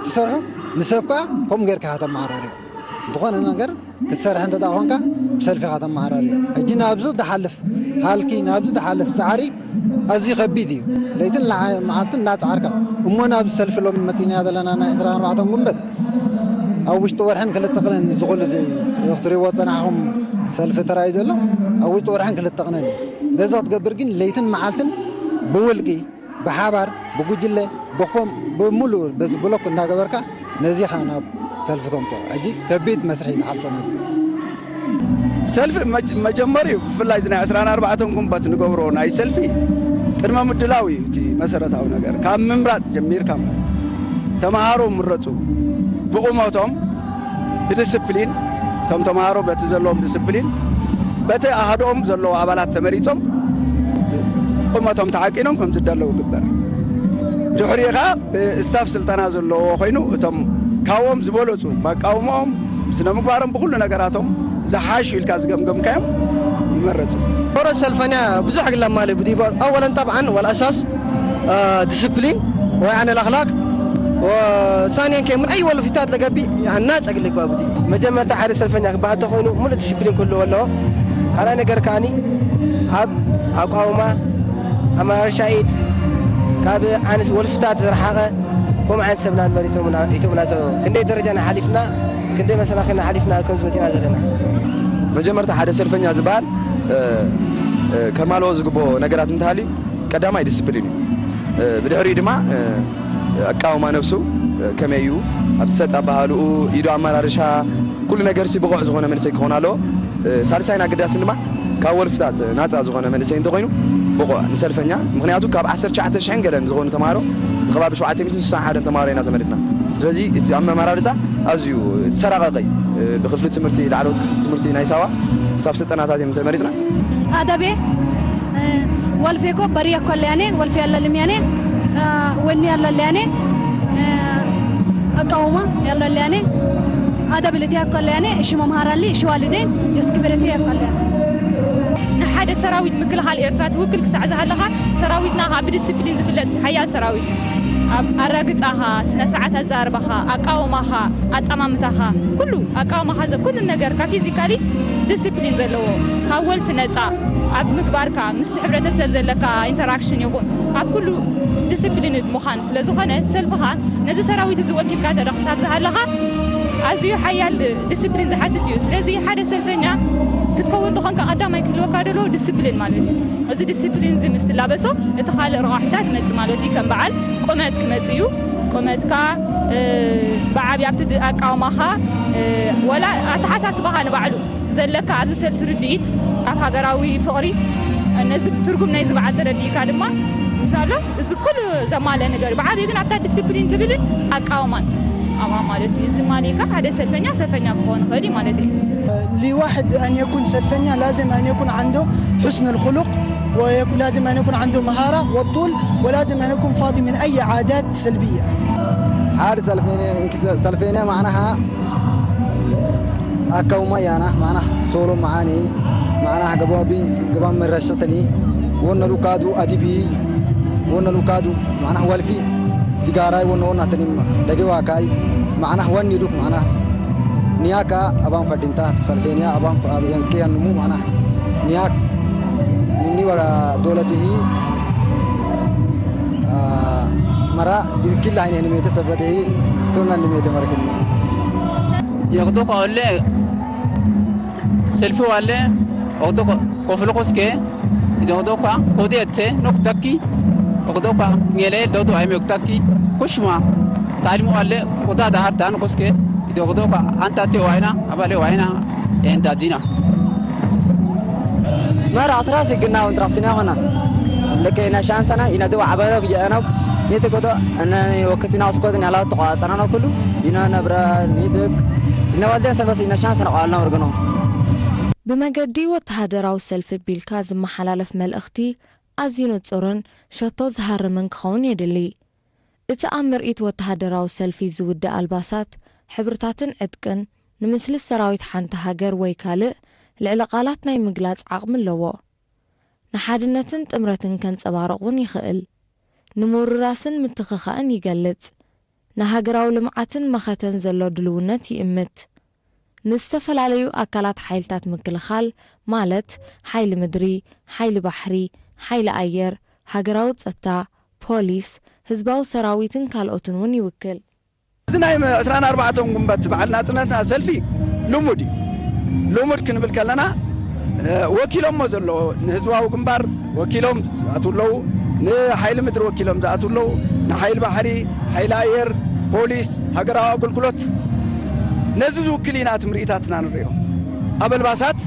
ትሰርሖ ንሰብ ከኣ ከምኡ ጌርካ ኢኻ ተመሓራርዮ። ዝኾነ ነገር ክትሰርሕ እንተ ደኣ ኾንካ ብሰልፊ ኢኻ ተመሓራርዮ። ሕጂ ናብዚ ዝሓልፍ ሃልኪ ናብዚ ዝሓልፍ ጻዕሪ ኣዝዩ ከቢድ እዩ። ለይትን መዓልትን እናጸዓርካ እሞ ናብዚ ሰልፊ ሎሚ መጺእናዮ ዘለና ናይ ዕስራን ኣርባዕተን ጉንበት ኣብ ውሽጢ ወርሕን ክልተ ቅነን እዚ ኩሉ እዚ ክትሪእዎ ዝጸናሕኹም ሰልፊ ተራእዩ ዘሎ ኣብ ውሽጢ ወርሕን ክልተ ቅነን እዩ። ነዚ ክትገብር ግን ለይትን መዓልትን ብውልቂ ብሓባር ብጉጅለ ብኮም ብምሉእ በዚ ብሎክ እንዳገበርካ ነዚኻ ናብ ሰልፊ ተምፅኦ። ሕጂ ከቢድ መስርሒ ዝሓልፎ ነዚ። ሰልፊ መጀመሪኡ ብፍላይ እዚ ናይ ዕስራን ኣርባዕተን ጉንበት ንገብሮ ናይ ሰልፊ ቅድመ ምድላው እዩ እቲ መሰረታዊ ነገር ካብ ምምራፅ ጀሚርካ ማለት ተምሃሮ ምረፁ ብቑመቶም ብዲስፕሊን እቶም ተምሃሮ በቲ ዘለዎም ዲስፕሊን በቲ ኣሃዶኦም ዘለዉ ኣባላት ተመሪፆም ቁመቶም ተዓቂኖም ከም ዝዳለዉ ይግበር። ድሕሪኡ ኸዓ ብስታፍ ስልጠና ዘለዎ ኮይኑ፣ እቶም ካብኦም ዝበለጹ፣ በቃውሞኦም፣ ስነ ምግባሮም፣ ብኹሉ ነገራቶም ዝሓሹ ኢልካ ዝገምገምካዮም ይመረጹ። ورا السلفنة بزح قلنا مالي بدي بقى. أولا طبعا والأساس، آه، ديسيبلين ويعني الأخلاق، وثانيا كي من أي ولا فيتات لقبي يعني ناس أقلق بقى بدي. መጀመርታ ሓደ ሰልፈኛ ክበሃል ተኾይኑ ሙሉእ ዲሲፕሊን ክህልዎ ኣለዎ። ካልኣይ ነገር ከኣኒ ኣብ ኣቋውማ ኣመራርሻ ኢድ ካብ ኣንስ ወልፍታት ዝረሓቐ ከምኡ ዓይነት ሰብና መሪቶምና ኢቶምና ዘለዉ። ክንደይ ደረጃና ሓሊፍና ክንደይ መሰናኺልና ሓሊፍና ከም ዝመፅና ዘለና። መጀመርታ ሓደ ሰልፈኛ ዝበሃል፣ እ፣ እ፣ ከማልኦ ዝግብኦ ነገራት እንተሃልዩ ቀዳማይ ዲስፕሊን እዩ። እ፣ ብድሕሪኡ ድማ፣ እ፣ ኣቃውማ ነብሱ፣ እ፣ ከመይ እዩ፣ ኣብቲ ሰጥ ኣበሃልኡ፣ ኢዱ ኣመራርሻ፣ ኩሉ ነገር ሲ ብቑዕ ዝኾነ መንእሰይ ክኾን ኣለዎ። እ፣ ሳልሳይን ኣገዳስን ድማ ካብ ወልፍታት ናጻ ዝኾነ መንእሰይ እንተኾይኑ ብቑዕ ንሰልፈኛ፣ ምኽንያቱ ካብ ዓሰርተ ትሽዓተ ሽሕን ገለን ዝኾኑ ተምሃሮ ብከባቢ ሸውዓተ ሚእትን ስሳን ሓደን ተምሃሮ ኢና ተመሪጽና። ስለዚ እቲ ኣመራርጻ ኣዝዩ ዝተራቐቐ እዩ። እ፣ ብክፍሊ ትምህርቲ፣ ላዕለዎት ክፍሊ ትምህርቲ ናይ ሳዋ ስታፍ ስልጠናታት እዮም ተመሪጽና። ኣደቤ፣ እ፣ ወልፌ እኮ በሪ እኮ ኣለያኔ፣ ወልፌ ያለልም ያኔ፣ እ፣ ወኒ ያለልያኔ፣ እ፣ ኣቃውማ ያለልያኔ፣ ኣደብልት ያኮለያኔ፣ እሺ መምሃራሊ፣ እሺ ዋልዴን፣ የስክብርት ያኮለያ። ንሓደ ሰራዊት ምክልኻል ኤርትራ ትውክል ክሳዕ ዝሃለኻ፣ ሰራዊትና ኸኣ ብዲስፕሊን ዝፍለጥ ሓያል ሰራዊት እዩ። ኣብ ኣረግጻኻ፣ ስነ ስርዓት ኣዘራርባኻ፣ ኣቃውማኻ፣ ኣጠማምታኻ፣ ኩሉ ኣቃውማኻ ዘ-፣ ኩሉ ነገርካ ፊዚካሊ ዲስፕሊን ዘለዎ፣ ካብ ወልፊ ነጻ፣ ኣብ ምግባርካ፣ ምስቲ ሕብረተሰብ ዘለካ ኢንተራክሽን ይኹን፣ ኣብ ኩሉ ዲስፕሊን ምዃን ስለ ዝኾነ፣ ሰልፍኻ ነዚ ሰራዊት እዚ ወኪልካ እንተ ደኣ ክሳብ ዝሃለኻ፣ ኣዝዩ ሓያል ዲስፕሊን ዝሓትት እዩ። ስለዚ ሓደ ሰልፈኛ ክትከውን ተኾንካ ቀዳማይ ክህልወካ ደሎ ዲስፕሊን ማለት እዩ። እዚ ዲስፕሊን እዚ ምስ ትላበሶ፣ እቲ ካልእ ረቋሒታት ይመጽእ ማለት እዩ። ከም በዓል ቁመት ክመጽእ እዩ። ቁመትካ፣ እ፣ ብዓብይ ኣብቲ ድ-፣ ኣቃውማኻ፣ እ፣ ወላ ኣተሓሳስባኻ ንባዕሉ ዘለካ ኣብዚ ሰልፊ ርድኢት፣ ኣብ ሃገራዊ ፍቕሪ፣ ነዚ ትርጉም ናይዚ በዓል ተረዲእካ ድማ፣ ምሳሎ እዚ ኩሉ ዘማልአ ነገር እዩ። ብዓብዩ ግን ኣብታ ዲስፕሊን ትብልን ኣቃውማን ኣብኣ ማለት እዩ። እዚ ማሊካ ሓደ ሰልፈኛ ሰልፈኛ ክኸውን ይኽእል እዩ ማለት እዩ። لواحد أن يكون سلفنيا لازم أن يكون عنده حسن الخلق، ولازم أن يكون عنده مهارة والطول، ولازم أن يكون فاضي من أي عادات سلبية. حال سلفيني، إنك سلفيني معناها ኣካውማ ያና ማዕና ሶሎ መዓኒ ማዕና ገባቢ ገባም መረሰተኒ ወነ ሉካዱ ኣዲቢ ወነ ሉካዱ ማዕና ወልፊ ሲጋራይ ወነ ወና ተኒ ደገዋ ካይ ማዕና ወኒ ዱክ ማዕና ኒያካ ኣባን ፈዲንታ ሰልፌንያ ኣባን ከያንሙ ማዕና ኒያክ ንኒ ወጋ ዶለትሂ መራ ይብኪላ ኣይነ ንሜተ ሰበተሂ ቶና ንሜተ መረክኒ። Yokdo ka olle selfi walle okdo koflo koske idokdo ka kodi ette nok takki okdo ka ngele dodo ayme ok takki kushma talimu walle koda da hartan koske idokdo ka anta te waina abale waina enta dina. Mara atras igna un trasina hona. Leke ina shansana ina do abaro gyanok. Nite kodo ana wakati na usko na lato asana no kulu. Ina na bra nite. Ina walde sabas ina shansana qalna urgano. ብመገዲ ወተሃደራዊ ሰልፊ ቢልካ ዝመሓላለፍ መልእኽቲ ኣዝዩ ንጹርን ሸቶ ዝሃርምን ክኸውን የድሊ። እቲ ኣብ ምርኢት ወተሃደራዊ ሰልፊ ዝውዳእ ኣልባሳት፣ ሕብርታትን ዕጥቅን፣ ንምስሊ ሰራዊት ሓንቲ ሃገር ወይ ካልእ ልዕሊ ቃላት ናይ ምግላጽ ዓቕሚ ኣለዎ። ንሓድነትን ጥምረትን ከንጸባርቕ እውን ይኽእል። ንምውርራስን ምትኽኻእን ይገልጽ። ንሃገራዊ ልምዓትን መኸተን ዘሎ ድልውነት ይእምት። ንዝተፈላለዩ ኣካላት ሓይልታት ምክልኻል፣ ማለት ሓይሊ ምድሪ፣ ሓይሊ ባሕሪ፣ ሓይሊ ኣየር፣ ሃገራዊ ጸጥታ፣ ፖሊስ፣ ህዝባዊ ሰራዊትን ካልኦትን እውን ይውክል። እዚ ናይ ዕስራን ኣርባዕተን ጉንበት በዓል ናጽነትና ሰልፊ ልሙድ እዩ። ልሙድ ክንብል ከለና፣ እ፣ ወኪሎሞ ዘሎ ንህዝባዊ ግንባር ወኪሎም ዝኣትዉ ኣለዉ፣ ንሓይሊ ምድሪ ወኪሎም ዝኣትዉ ኣለዉ፣ ንሓይሊ ባሕሪ፣ ሓይሊ ኣየር፣ ፖሊስ፣ ሃገራዊ ኣገልግሎት፣ ነዚ ዝውክል ኢና እቲ ምርኢታትና ንርእዮ። ኣብ ኣልባሳት፣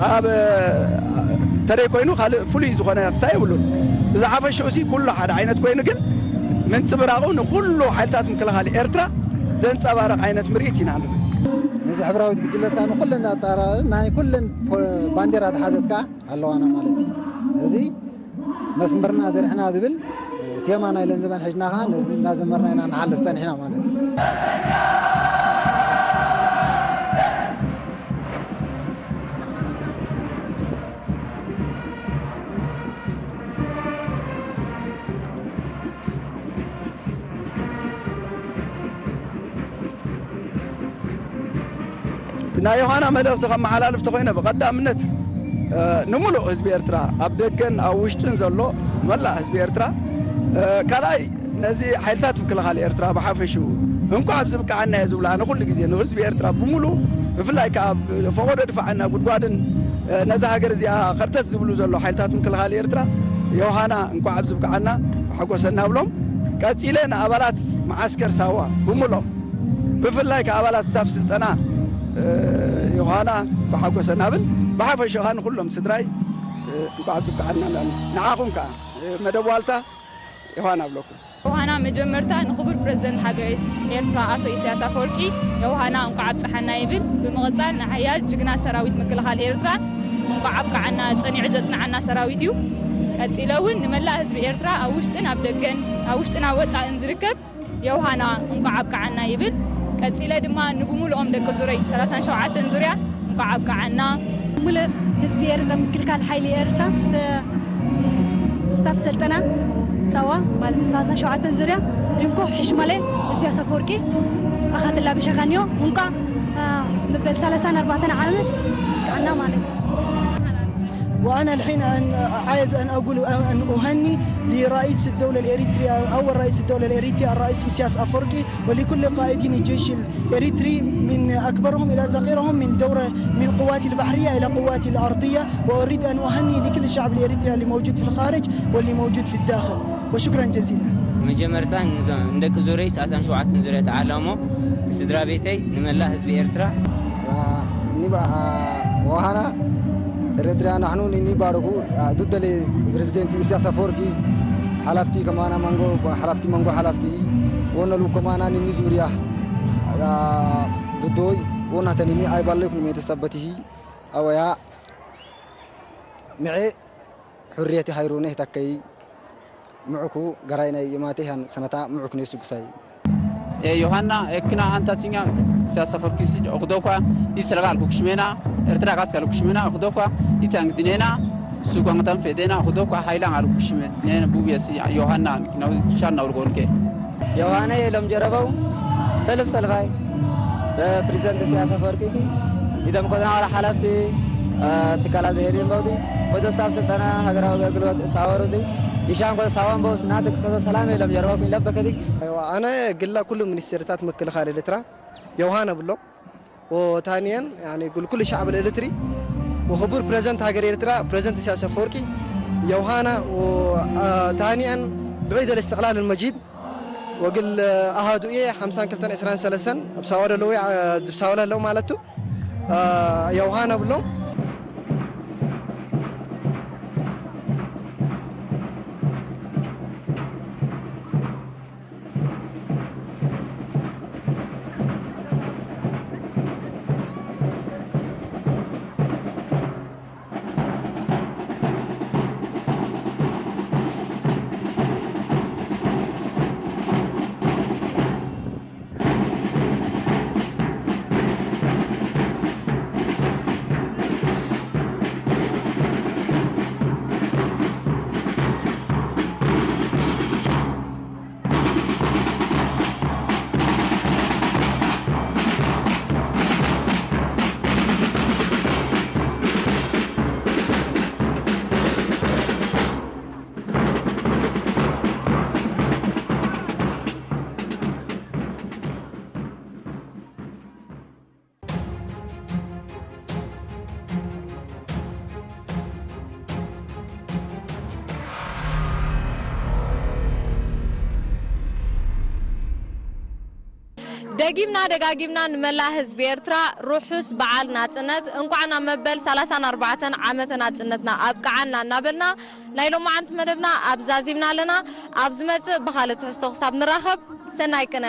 ኣብ፣ እ፣ ተደይ ኮይኑ ካልእ ፍሉይ ዝኾነ ክስታይ የብሉን። ብዝሓፈሽኡ ሲ ኩሉ ሓደ ዓይነት ኮይኑ ግን ምንጽብራቑ ንኹሉ ሓይልታት ምክልኻል ኤርትራ ዘንጸባርቕ ዓይነት ምርኢት ኢና ንርኢ። ነዚ ሕብራዊት ጉጅለትና ንኹለን ኣጣራ ናይ ኩለን ፖ-፣ ባንዴራ ዝሓዘት ከኣ ኣለዋና ማለት እዩ። እዚ መስመርና ዘርሕና ዝብል ዜማ ናይ ለንዘበን ሒዝና ኸዓ ነዚ እናዘመርና ኢና ንሓልፍ ጸኒሕና ማለት እዩ። ናይ ዮሃና መልእኽቲ ከመሓላልፍ ተኾይነ፣ ብቐዳምነት፣ እ፣ ንምሉእ ህዝቢ ኤርትራ፣ ኣብ ደገን ኣብ ውሽጥን ዘሎ መላእ ህዝቢ ኤርትራ፣ እ፣ ካልኣይ ነዚ ሓይልታት ምክልኻል ኤርትራ ብሓፈሽኡ እንኳዕ ኣብዚ ብቅዓና እየ ዝብሎ። ኣነ ኩሉ ግዜ ንህዝቢ ኤርትራ ብምሉእ፣ ብፍላይ ከኣ ኣብ ፈቐዶ ድፋዕን ኣብ ጉድጓድን፣ እ፣ ነዛ ሃገር እዚኣ ኸርተት ዝብሉ ዘሎ ሓይልታት ምክልኻል ኤርትራ፣ ዮሃና እንኳዕ ኣብዚ ብቅዓና፣ ሓጎሰና ብሎም። ቀጺለ ንኣባላት መዓስከር ሳዋ ብምሎም፣ ብፍላይ ከኣ ኣባላት ስታፍ ስልጠና፣ እ፣ ዮሃና ብሓጎሰ ናብል፣ ብሓፈሻ ከኣ ንኹሎም ስድራይ፣ እ፣ እንኳዕ ኣብዚ ብቅዓና እላሉ። ንዓኹም ከኣ፣ እ፣ መደብ ዋልታ ዮሃና ኣብለኩም። ዮሃና መጀመርታ ንኽቡር ፕረዚደንት ሃገር ኤርትራ ኣቶ ኢሳያስ ኣፈወርቂ ዮሃና እንኳዕ ኣብጽሓና ይብል። ብምቕጻል ንሓያል ጅግና ሰራዊት ምክልኻል ኤርትራ እንኳዕ ኣብቅዓና፣ ጸኒዑ ዘጽንዓና ሰራዊት እዩ። ቀጺለ እውን ንመላእ ህዝቢ ኤርትራ ኣብ ውሽጥን ኣብ ደገን፣ ኣብ ውሽጥን ኣብ ወጻእን ዝርከብ ዮሃና እንኳዕ ኣብቅዓና ይብል። ቀጺለ ድማ ንብሙሉኦም ደቂ ዙረይ ሰላሳን ሸውዓተን ዙርያ እንኳዕ ኣብቅዓና። ሙሉእ ህዝቢ ኤርትራ፣ ምክልካል ሓይሊ ኤርትራ፣ ስ-፣ ስታፍ ሰልጠና ሳዋ ማለት እዩ፣ ሰላሳን ሸውዓተን ዙርያ እንኮ ሕሽመለ እስያስ ኣፈወርቂ ኣኻትላ ብሸኻንዮ እንኳዕ፣ አ፣ መበል ሰላሳን ኣርባዕተን ዓመት ኣብቅዓና ማለት እዩ። وأنا الحين أن عايز أن أقول أن أهني لرئيس الدولة الإريترية، أول رئيس الدولة الإريترية الرئيس إسياس أفورقي، ولكل قائدين الجيش الإريتري من أكبرهم إلى صغيرهم، من دورة من قوات البحرية إلى قوات الأرضية. وأريد أن أهني لكل الشعب الإريتري اللي موجود في الخارج واللي موجود في الداخل. وشكرا جزيلا. መጀመርታ ንዞ-፣ ንደቂ ዙረይ ሰላሳን ሸውዓተን ዙርያ ተዓለሞ፣ ንስድራ ቤተይ፣ ንመላእ ህዝቢ ኤርትራ። ኒባ ወሃና ኤርትራ ናሕኑ ንኒባረኩ ዱደሌ ፕሬዝደንት ኢሳያስ ኣፈወርቂ ሓላፍቲ ከማና መንጎ ሓላፍቲ መንጎ ሓላፍቲ ወነሉ ከማና ንኒ ዙርያ ዱዶይ ወናተኒሚ ኣይባለይኩ ንሜተሰበትሂ ኣወያ ምዔ ሑርየቲ ሃይሩነ ሄታከይ ምዑኩ ገራይ ናይ የማቴ ሃን ሰነታ ምዑክ ነሱ ግሳይ። E Yohanna, ekkina anta tinya, sia saforkisi, okudokwa, isalgal kukshmena, ertra kaskal kukshmena, okudokwa, itang dinena, sukwang tan fedena, okudokwa, hailang aru kukshmen, nena bubias, Yohanna, na shan na urgonke. ዮሃነ የሎም ጀረበው ሰልፍ ሰልፋይ በፕሬዝደንት ኢሳያስ አፈወርቂ እቲ ኢደም ኮትና ዋላ ሓላፍቲ፣ አ፣ ትካላት ብሄር ይንበውቲ ወደ ስታፍ ስልጠና ሃገራዊ ኣገልግሎት ሳወር እዚ ይሻን ኮ ሳዋን በውስ ናተ ክሰቶ ሰላም የሎም ጀረበው ይለበከቲ። ኣይዋ፣ ኣነ ግላ ኩሉ ሚኒስቴርታት ምክልኻል ኤርትራ ዮሃነ ብሎ ወታንየን፣ ያኒ፣ ጉል ኩሉ ሻዕብ ኤርትሪ ወኽቡር ፕሬዝደንት ሃገር ኤርትራ ፕሬዝደንት ኢሳያስ አፈወርቂ ዮሃነ ወ-፣ አ፣ ታንየን ብዒድ እልእስትቕላል መጂድ ወግል ኣሃዱ እየ ሓምሳን ክልተን ዕስራን ሰለስተን ኣብ ሳዋ ደለዉ፣ አ፣ ድብ ሳዋ ለለዉ ማለቱ፣ አ፣ ዮሃነ ብሎ። ደጊምና ደጋጊምና ንመላእ ህዝቢ ኤርትራ ርሑስ በዓል ናጽነት፣ እንቋዕ ናብ መበል ሰላሳን ኣርባዕተን ዓመተ ናጽነትና ኣብቅዓና እናበልና፣ ናይ ሎማዓንቲ መደብና ኣብ ዛዚምና ኣለና። ኣብ ዝመጽእ ብኻልእ ትሕዝቶ ክሳብ ንራኸብ፣ ሰናይ ቅነ።